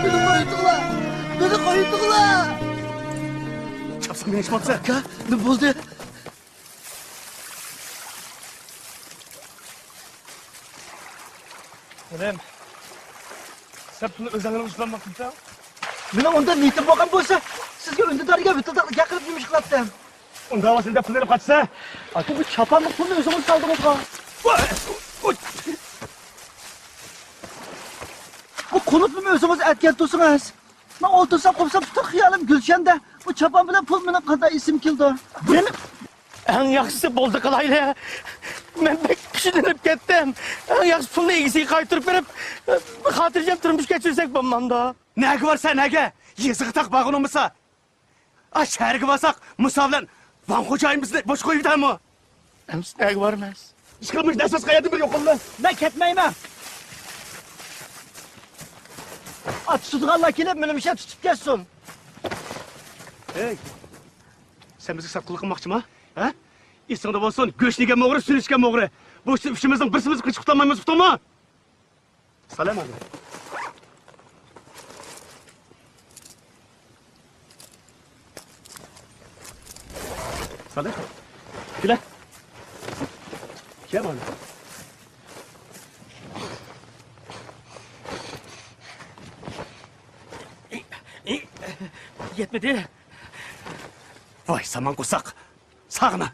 مېنى قويدۇڭلار! مېنى قويدۇڭلار! چاپسان مېڭىشماپسەن. ئاكا، نېمە بولدى؟ ئىنىم، سەن پۇلنى ئۆزۈڭنىڭ ئۈستىدىن باقمىساڭ؟ مېنىڭ ئۇنداق نىيىتىم بولغان بولسا، سىزگە ئۈندىدارغا ۋىتىلداقلىق قىلىپ نېمە ئىش قىلاتتىم؟ ئۇنداق بولسا نېدەپ پۇلنى ئېلىپ قاچىسەن؟ ئاكا، بۇ چاپاننى پۇلنى ئۆزىڭىز سالدىڭىزغۇ؟ بۇ قۇلۇپنىمۇ ئۆزىڭىز ئەتكەن تۇرسىڭىز. مەن ئولتۇرسام، قوپسام، پۈتۈن خىيالىم گۈلشەندە. بۇ چاپان بىلەن پۇل مېنىڭ قانداق ئېسىمگە كېلىدۇ؟ مېنى ئەڭ ياخشىسى بولدى قىلايلى. مەن بەك كۈچلىنىپ كەتتىم. ئەڭ ياخشىسى پۇلنى ئىگىسىگە قايتۇرۇپ بېرىپ، خاتىرجەم تۇرمۇش كەچۈرسەك بولمامدۇ؟ نەگە بارسا نەگە؟ يېزىغا تاق بارغىنىڭ بولسا. ئا، شەھەرگە بارساق، مۇسا بىلەن ۋاڭ خوجايىن بىزنى بوش قويۇۋېتەرمۇ؟ ئەمىسە نەگە بارىمىز؟ ئىشقىلىپ مۇشۇ دەسسەس قەيەردىن بىر يوقالدى. مەن كەتمەيمەن. ئا، تۇتىدىغانلار كېلىپ مېنى مۇشۇ يەردە تۇتۇپ كەتسۇن. ھەي، سەن بىزگە ساتقۇنلۇق قىلماقچىما؟ ھە؟ ئېسىڭدە بولسۇن، گۆشنى يېگەنمۇ ئوغرى، سۈنۈشكەنمۇ ئوغرى. بۇ ئىشتىن ئۈچىمىزنىڭ بىرسىمىز قېچىپ قۇتۇلمايمىز، ئۇقتۇڭمۇ؟ سالام ئەلەيكۇم. سالام. كېلە. كەل مانا. يەتمىدى. ۋاي، سامان قورساق. ساغىنا.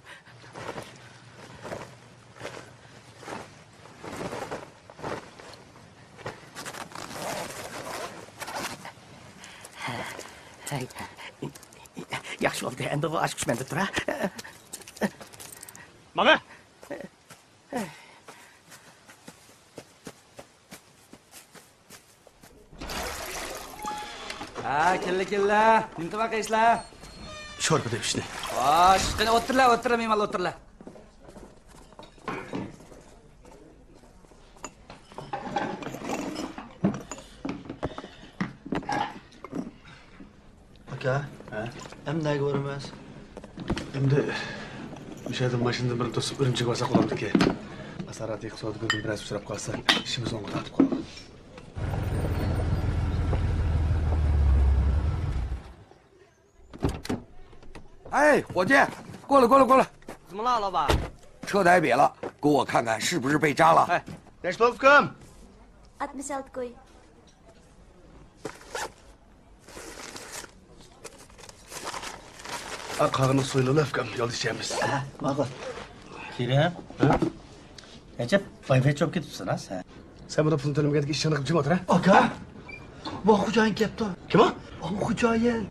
ياخشى بولدى، ئەمدىغۇ ئاچقۇچ مەندە تۇرا. ماڭا! ھە، كەللە، كەللە. نېمە تاماق يەيسىلەر؟ شورپا دەپ ئىشنى. خوش، قېنى ئولتۇرلا، ئولتۇرلا، مېھمانلار ئولتۇرلا. ئاكا، ھە؟ ئەمدى نەگە بارىمىز؟ ئەمدى مۇشۇ يەردىن ماشىنىدىن بىرنى توسۇپ ئۈرۈمچىگە بارساق بولامدىكى؟ ئاسارات يېقا سودىگىردىن بىرەرسى ئۇچراپ قالسا، ئىشىمىز ئوڭغا تارتىپ قالىدۇ. 哎，伙计，过来，过来，过来。怎么了，老板？车台瘪了，给我看看是不是被扎了。哎， ئاتمىش ئالتە كوي. قالغىنىنى سويۇلۇۋېلە ئۇكام، يولدا ئىچەرمىز. ھە، ماقۇل. كېرەم. ھە؟ ئەجەب بايبەچ بولۇپ كېتىپسەن ھە سەن. سەن بۇنى پۇلنى تۆلىمىگەندىكىن ئىشىڭنى قىلىپ جىم ئولتۇر ھە. ئاكا، ۋاڭ خوجايىن كەپتۇ. كىم ئۇ؟ ۋاڭ خوجايىن.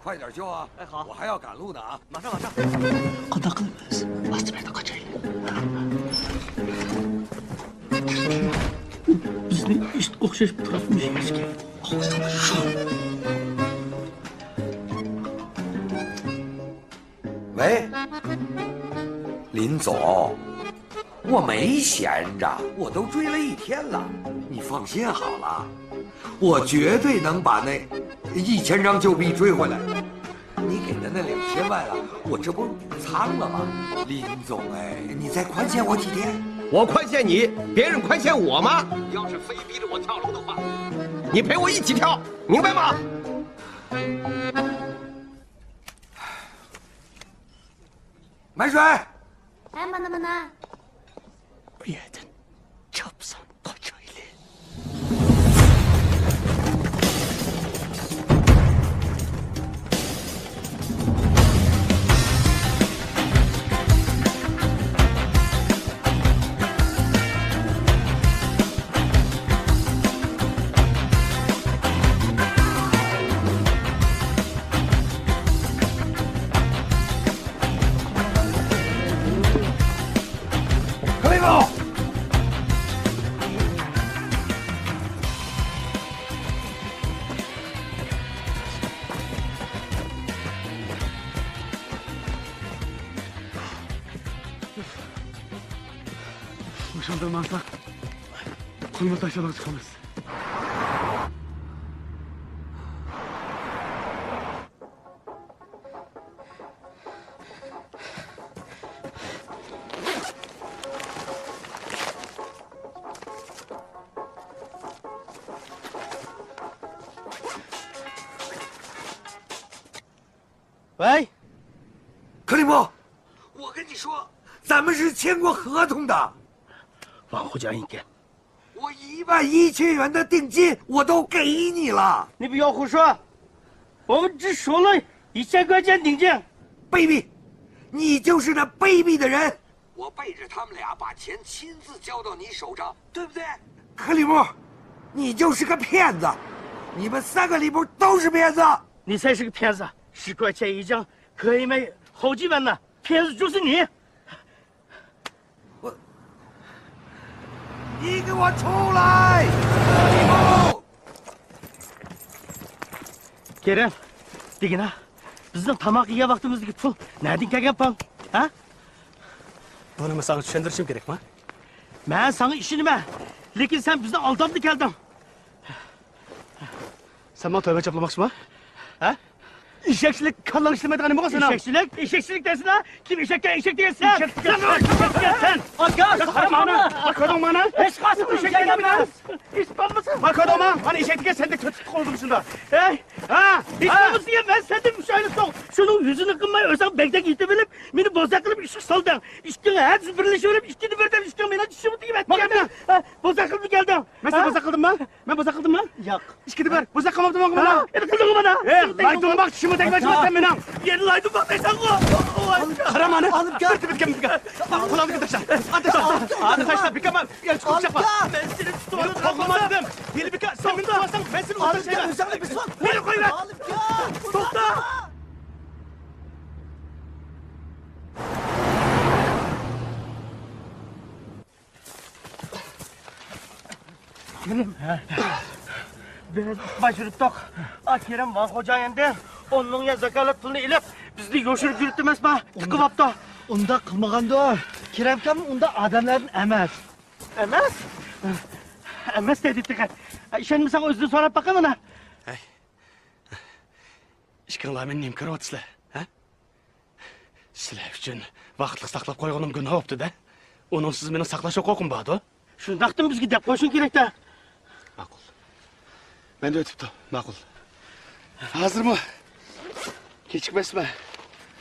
快点修啊！哎，好。我还要赶路呢啊。马上，马上。قانداق قىلىمىز؟ ئاستا بەردە قاچايلى. بىزنى ئىت ئوخشاش پۇراپ يۈرۈشكە.喂，林总，我没闲着，我都追了一天了。你放心好了，我绝对能把那一千张旧币追回来。你给的那两千万啊，我这不仓了吗？林总哎，你再宽限我几天。我宽限你，别人宽限我吗？你要是非逼着我跳楼的话，你陪我一起跳，明白吗？ مەن شۇ. ھە، مانا، مانا. بۇ يەردىن چاپسان قاچايلى. مۇشۇنداق ماڭساق، قۇمۇل تاشيولىغا چىقىمىز. ۋەي! 克里姆，我跟你说，咱们是签过合同的。 ۋاڭ خوجايىنكەن. 我一万一千元的定金我都给你了。 你不要胡说，我们只收了一千块钱定金。 卑鄙，你就是那卑鄙的人。我背着他们俩把钱亲自交到你手上，对不对？克里姆，你就是个骗子，你们三个里姆都是骗子。 你才是个骗子，十块钱一张，可以卖好几万呢，骗子就是你。 你给我出来！ كېرەم، دېگىنە، بىزنىڭ تاماق يېگەن ۋاقتىمىزدىكى پۇل نەدىن كەلگەن پۇل؟ ھە؟ بۇنىمۇ ساڭا چۈشەندۈرۈشۈم كېرەكما؟ مەن ساڭا ئىشىنىمەن، لېكىن سەن بىزنى ئالدامدا كەلدىڭ. سەن ماڭا تۆۋە چاپلىماقچىما؟ ھە؟ ئېشەكچىلىك، كاللاڭ ئىشلىمەيدىغان نېمە بولغان سېنىڭ؟ ئېشەكچىلىك؟ ئېشەكچىلىك دەيسىلە؟ كىم ئېشەككە ئېشەك دېگەن سەن؟ سەن ئېشەككە سەن! ئاكا، قارا مانا! ما كۆردۈڭ مانا؟ ھېچقايسى ئېشەك ئەمەس! ھېچ بولمىسا! ما كۆردۈڭ ما؟ مانا ئېشەك دېگەن سەندەك تۆت پۇت قولدىمۇ شۇنداق؟ ھەي! ھە! ھېچ بولمىسا دېگەن مەن سەندىن ئۈچ ئايلىق چوڭ! شۇنىڭ يۈزىنى قىلماي ئۆزۈڭ بەگدەك يېتىۋېلىپ، مېنى بوزەك قىلىپ ئىشقا سالدىڭ! ئىككىڭ ھەدىسى بىرلىشىۋېلىپ ئىككىنى بىر دەپ ئىككىڭ مېنىڭ چىشىمنى تېگىپ ئەتكەن! ھە؟ بوزەك قىلىپ كەلدىڭ! مەن سېنى بوزەك قىلدىممۇ؟ مەن بوزەك قىلدىممۇ؟ ياق. ئىككىدە بىر، بوزەك قىلماپتىمەن مانا. ھە؟ ئېنى قىلدىڭغۇ مانا. ئە، لايدۇڭماق چىشىمنى تەگمەيچىمەن سەن مېنىڭ. يەنە لايدۇڭماق دەيسەنغۇ. قارا مانا. بىر تېپىپ كەل بىكا. قولۇڭنى تاشلا. ئانا تاشلا. ئانا تاشلا بىكا. مەن يەنە چىقىپ چاپما. مەن سېنى تۇتۇۋالدىم. مېنى قوغلىما دېدىم. ھېلى بىكا، سەن مېنى تۇتۇۋالساڭ مەن سېنى ئۇرۇپ تاشلايمەن. ئۆزۈڭنى بىسمىل. بىز باشارتتۇق. ئا، كېرەم ۋاڭ خوجايىندىن ئون مىڭ يۈەن زاكالەت پۇلنى ئېلىپ، بىزنى يوشۇرۇپ يۈرۈپتۇ ئەمەسمۇ؟ تىقىۋاپتۇ. ئۇنداق قىلمىغاندۇ. كېرەمكام ئۇنداق ئادەملەردىن ئەمەس. ئەمەس؟ ئەمەس دەيدۇ تېخى. ئىشەنمىسەڭ ئۆزىدىن سوراپ باقە مانا. ھەي. ئىككىڭلار مېنى نېمە كۆرۈۋاتىسىلەر، ھە؟ سىلەر ئۈچۈن ۋاقىتلىق ساقلاپ قويغىنىم گۇناھ بوپتۇ-دە. ئۇنىڭسىز مېنىڭ ساقلاش ھوقۇقۇم بار-دۇ. شۇنداقتىمۇ بىزگە دەپ قويۇشۇڭ كېرەك-تە. ماقۇل. مەندە ئۆتۈپتۇ. ماقۇل. ھازىرمۇ كېچىكمەسمەن.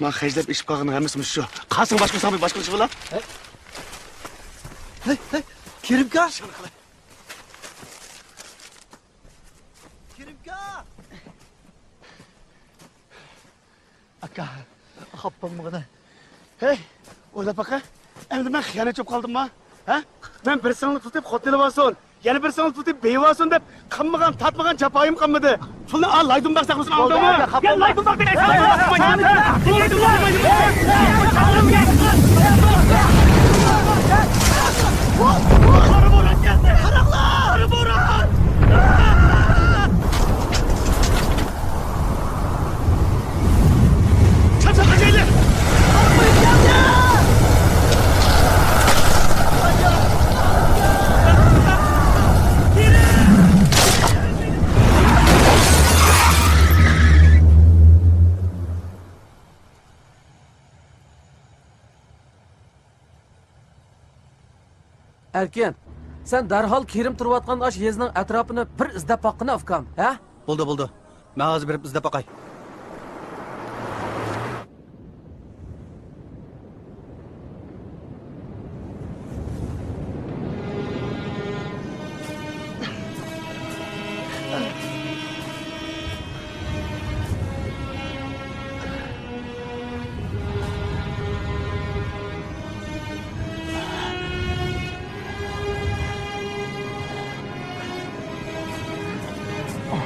ماڭا خەجلەپ ئېشىپ قالغىنىڭ ھەممىسى مۇشۇ. قالسىڭ باشقا ساڭا باشقا ئىش بولا. ھەي، ھەي، كېرىمكا! كېرىمكا! ئاكا، خاپا بولمىغىنە. ھەي، ئويلاپ باقە. ئەمدى مەن خىيانەتچى بولۇپ قالدىمما؟ ھە؟ مەن بىر سىڭلى تۇتۇپ خوتۇن ئېلىۋالسۇن، يەنە بىر سىڭلى تۇتۇپ بېيىۋالسۇن دەپ قىلمىغان، تارتمىغان جاپايىم قالمىدى. پۇلنى ئال، لايدۇن باق ساقلىسۇن، ئاڭلىدىڭمۇ؟ يا لايدۇن باق دېگەن. قارا بوران كەلدى. قاراڭلار! قارا بوران! ئەركىن، سەن دەرھال كېرىم تۇرۇۋاتقان ئاشۇ يېزىنىڭ ئەتراپىنى بىر ئىزدەپ باققىنا، ئۇكام، ھە؟ بولدى، بولدى. مەن ھازىر بېرىپ ئىزدەپ باقاي.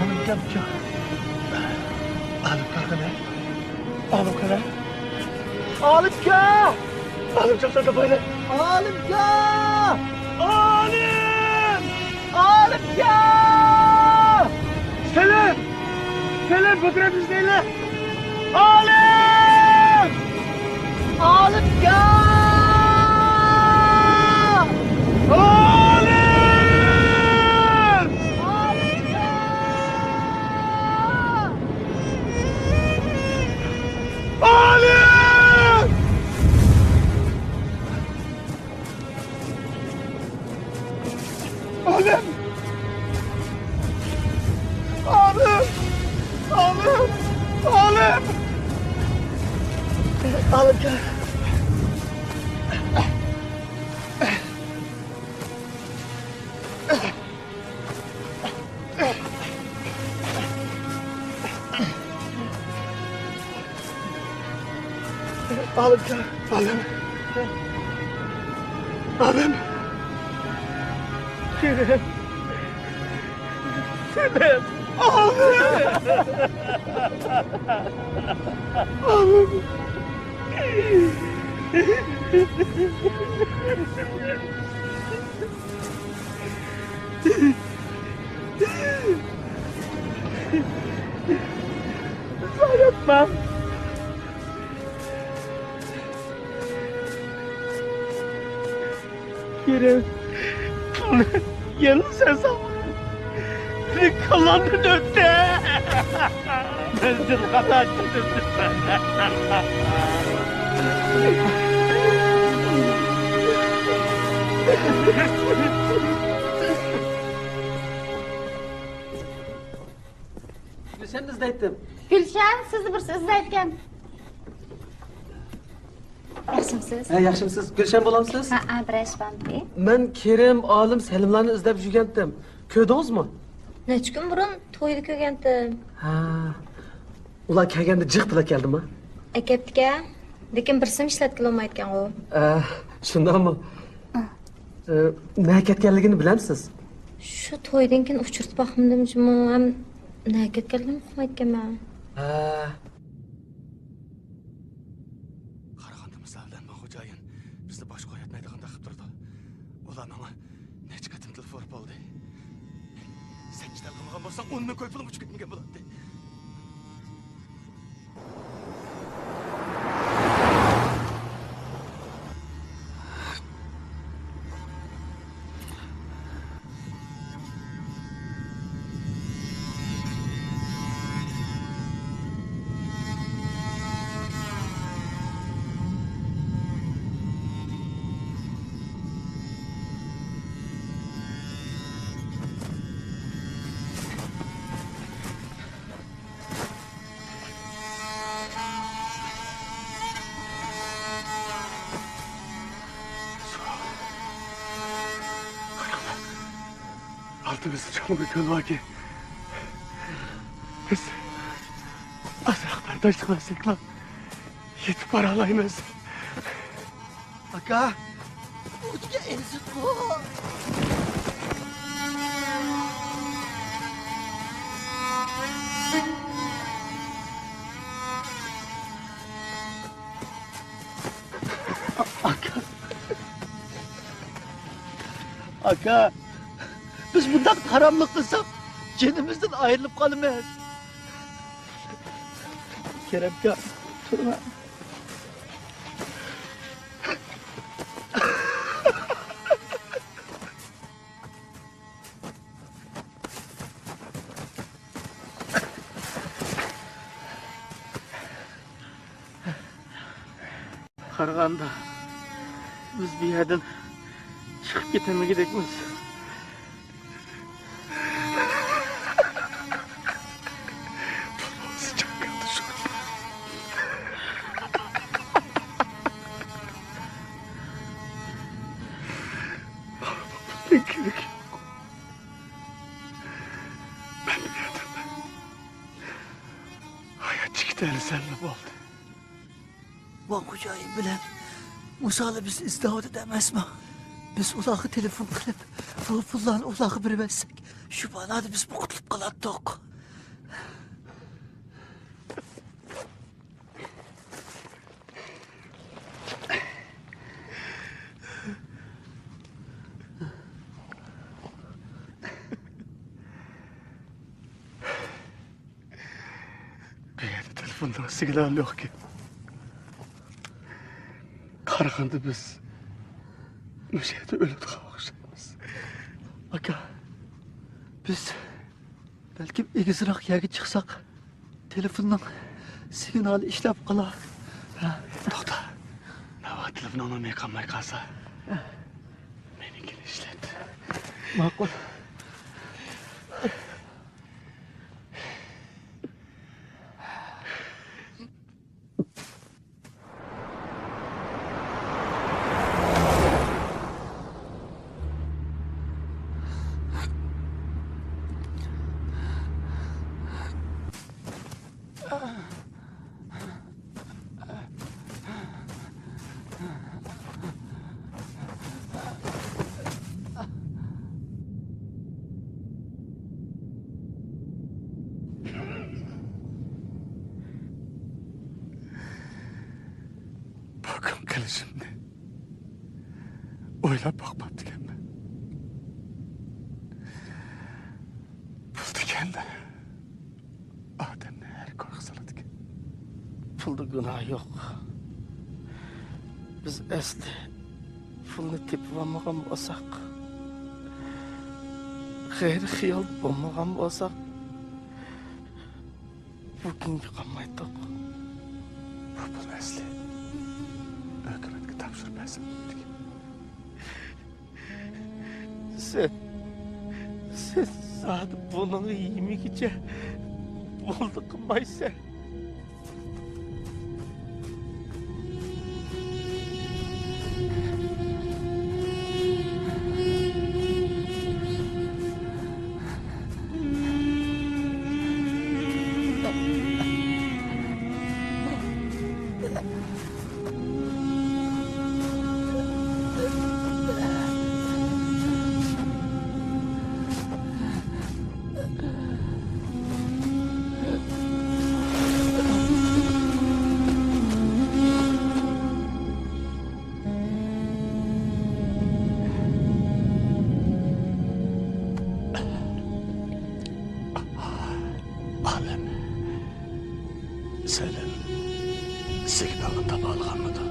ئالىمكەمچۇ؟ ئالىمكا قېنى؟ ئالىمكا قېنى؟ ئالىمكا! ئالىمكا! ئالىمكا! ئالىم! ئالىمكا! سېلىم! سېلىم، بۇ تەرەپكە ئىزدەيلى! ئالىم! ئالىمكا! ئالىم! ئالىمكا! ئالىم! ئالىم! ئالىم! ئالىم! ئالىم! ئالىمكا! ئالىمكا، ئالىم. ئالىم. ئالىم. ئالىم. كېرىم، يەنە سەن سالغان. مېنىڭ كاللامدىن ئۆتتى. مەن جىنغا تارتىندىم. گۈلشەننى ئىزدەيتتىم. گۈلشەن، سىزنى بىرسى ئىزدەيدىكەن. ياخشىمسىز؟ ھە، ياخشىمسىز؟ گۈلشەن بولامسىز؟ ھەئە، بىر ئىش بارمىدى؟ مەن كېرىم، ئالىم، سەلىملارنى ئىزدەپ يۈرگەنتىم. كۆردىڭىزمۇ؟ نەچچە كۈن بۇرۇن تويدا كۆرگەنتىم. ھە. ئۇلار كەلگەندە جىق پۇل ئەكەلدىما؟ ئەكەپتىكەن. لېكىن بىرسىمۇ ئىشلەتكىلى بولمايدىكەنغۇ. ئە، شۇنداقمۇ؟ ئە، نەگە كەتكەنلىكىنى بىلەمسىز؟ شۇ تويدىن كېيىن ئۇچرىتىپ باقمىدىم جۇمۇ، ھەم نەگە كەتكەنلىكىنى ئۇقمايدىكەنمەن. ھە. قارىغاندا مۇسا بىلەن ماڭغۇجايىن بىزنى باشقا يەتمەيدىغاندەك قىلىپ تۇرىدۇ. ئۇلار ماڭا نەچچە قېتىم تېلېفون ئۇرۇپ بولدى. ئون مىڭ كوي پۇلۇم ئۇچۇپ كەتمىگەن بولاتتى. ئالدىمىزدا چوڭ بىر كۆل باركەن. بىز ئازراق بەرداشلىق بەرسەكلا، يېتىپ بارالايمىز. ئاكا، ئۇدۇكە ئېزىققۇ. ئاكا. ئاكا، بىز بۇنداق ھاراملىق قىلساق، جېنىمىزدىن ئايرىلىپ قالىمىز. كېرەمكا، تۇرما. قارىغاندا، بىز بۇ يەردىن چىقىپ كېتەلمىگۈدەكمىز. مەن بۇ يەردىن ھايات چىقىپ كېتەلىسەملا بولدى. ۋاڭ خوجايىن بىلەن مۇسالى بىز ئىزدەۋاتىدۇ ئەمەسمۇ؟ بىز ئۇلارغا تېلېفون قىلىپ، بۇ پۇللارنى ئۇلارغا بېرىۋەتسەك، شۇ بالىدا بىز قۇتۇلۇپ قالاتتۇق. بۇ يەردە تېلېفوننىڭ سىگنالى يوقكەن. قارىغاندا بىز مۇشۇ يەردە ئۆلىدىغان ئوخشايمىز. ئاكا، بىز بەلكىم ئېگىزراق يەرگە چىقساق، تېلېفوننىڭ سىگنالى ئىشلەپ قالار. ھە؟ توختا. ناۋادا تېلېفونۇڭ نومۇرى قالماي قالسا، مېنىڭكىنى ئىشلەت. ماقۇل. بۇ كۈن قىلىشىمنى ئويلاپ باقماپتىكەنمەن. پۇل دېگەن ئادەمنى ھەر گۇناھقا سالىدىكەن. پۇلدا گۇناھ يوق. بىز ئەسلى پۇلنى تېپىۋالمىغان بولساق، غەيرىي خىيال بولمىغان بولساق، بۇ كۈنگە قالمايتتۇق. بۇ پۇل ئەسلى ھۆكۈمەتكە تاپشۇرۇپ بەرسەم بولىدىكەن. سەن، سەن زادى بۇنىڭغا يېمىگۈچە بولدى قىلمايسەن. سەلىم، سىگنالنى تاپالىغانمىدۇ؟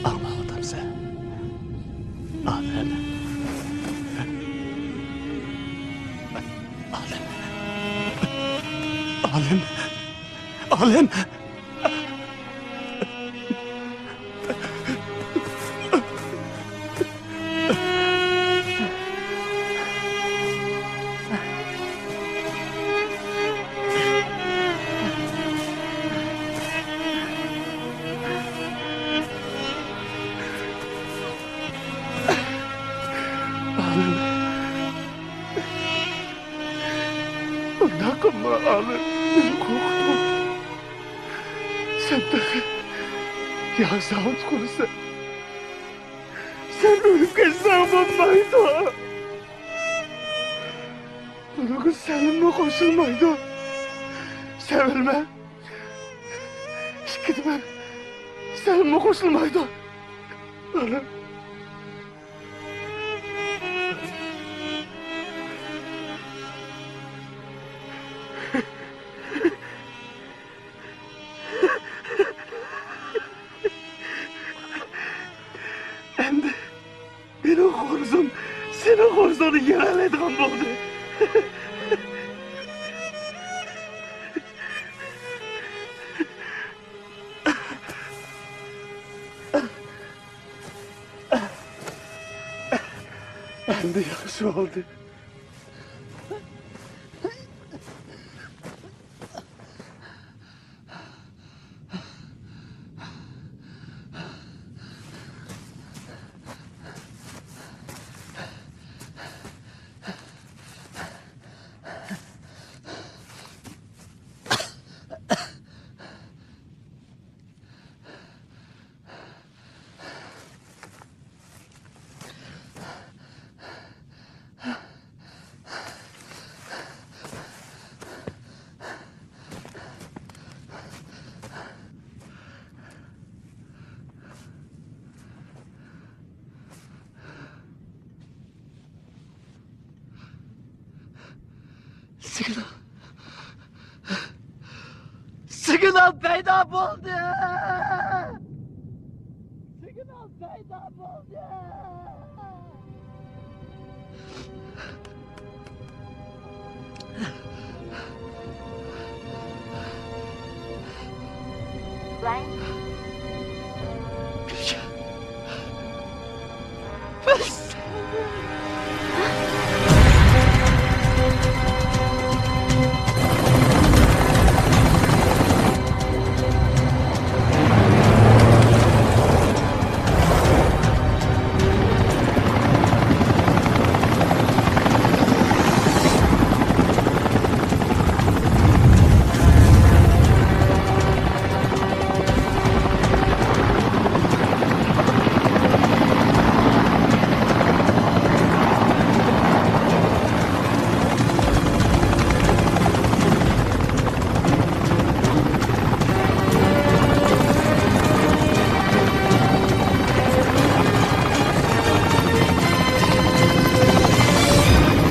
ئاڭلاۋاتامسەن؟ ئالىم! ئالىم! ئالىم! ئالىم! ئالىم! ئۇنداق قىلما، ئالىم! مېنى قورقۇتما! سەن تېخى ياخشى ۋاقىت قۇرىسەن. سەن ئۆلۈپ كەتسەڭ بولمايدۇ. بۇنىڭغا سەلىممۇ قوشۇلمايدۇ. سەۋرمە. ئىككىدىمەن. سەلىممۇ قوشۇلمايدۇ. ئالىم. ئەمدى مېنىڭ خورزۇم سېنىڭ خورزۇڭنى يېڭەلەيدىغان بولدى. ئەمدى ياخشى بولدى. سىگنال. سىگنال پەيدا بولدى! سىگنال پەيدا بولدى!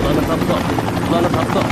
ئۇلارنى تاپتۇق! ئۇلارنى تاپتۇق!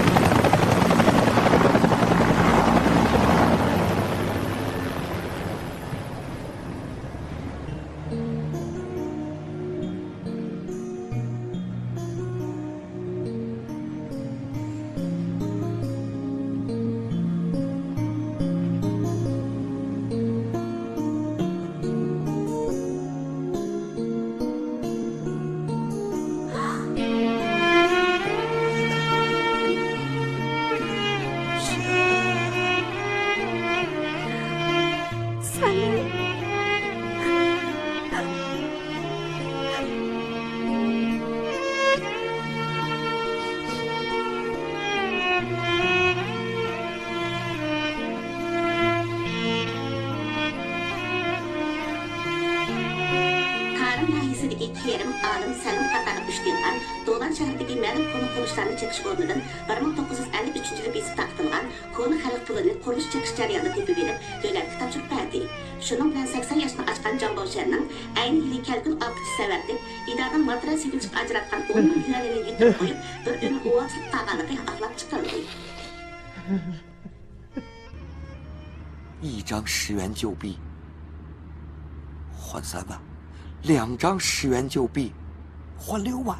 تارىم ناھىيەسىدىكى كېرىم، ئالىم، سەلىم قاتارلىق ئۈچ دېھقان دولان شەھىرىدىكى مەلۇم كونا قۇرۇلۇشلارنى چېقىش ئورنىدىن بىر مىڭ توققۇز يۈز ئەللىك ئۈچىنچى يىلى بېسىپ تارقىتىلغان كونا خەلق پۇلىنى قۇرۇلۇش چېقىش جەريانىدا تېپىۋېلىپ، دۆلەتكە تاپشۇرۇپ بەردى. شۇنىڭ بىلەن سەكسەن ياشتىن ئاشقان جاڭ باۋشيەننىڭ ئەينى يىلى كەلكۈن ئاپىتى سەۋەبلىك ئىدارىنىڭ ماتېرىيال سېتىۋېلىشقا ئاجراتقان ئون مىڭ يۈەنىنى يىتىپ قويۇپ، بىر ئۆمۈر ئوۋاتسىز قالغانلىقى ئاقلاپ چىقىلدى. 一张十元旧币换三万，两张十元旧币换六万，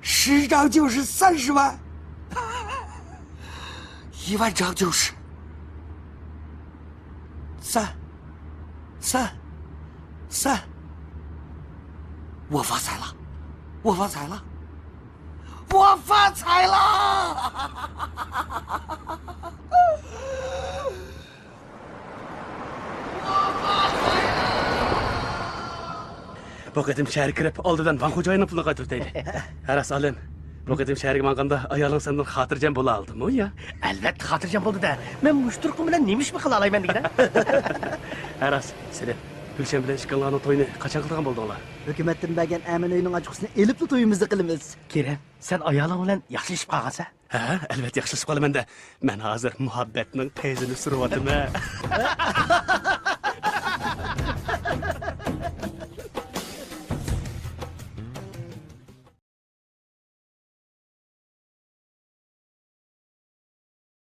十张就是三十万，一万张就是三三三，我发财了，我发财了。 我发财了！ بۇ قېتىم شەھەرگە كىرىپ، ئالدىدىن ۋاڭ خوجايىننىڭ پۇلىنى قايتۇرتايلى. ھە راست، ئالىم. بۇ قېتىم شەھەرگە ماڭغاندا ئايالىڭ سەندىن خاتىرجەم بولا ئالدىمۇ يا؟ ئەلۋەتتە خاتىرجەم بولدى-دە. مەن مۇشۇ تۇرقۇم بىلەن نېمە ئىشمۇ قىلالايمەن دېگىنە. ھە راست، سېلىم. گۈلشەن بىلەن ئىككىڭلارنىڭ تويىنى قاچان قىلىدىغان بولدۇڭلار؟ ھۆكۈمەتتىن بەرگەن ئەمىن ئۆيىنىڭ ئاچقۇچىسىنى ئېلىپلا تويىمىزنى قىلىمىز. كېرەم، سەن ئايالىڭ بىلەن ياخشىلىشىپ قالغانسەن؟ ھە، ئەلۋەتتە ياخشىلىشىپ قالىمەن-دە. مەن ھازىر مۇھەببەتنىڭ پەيزىنى سۈرۈۋاتىمەن.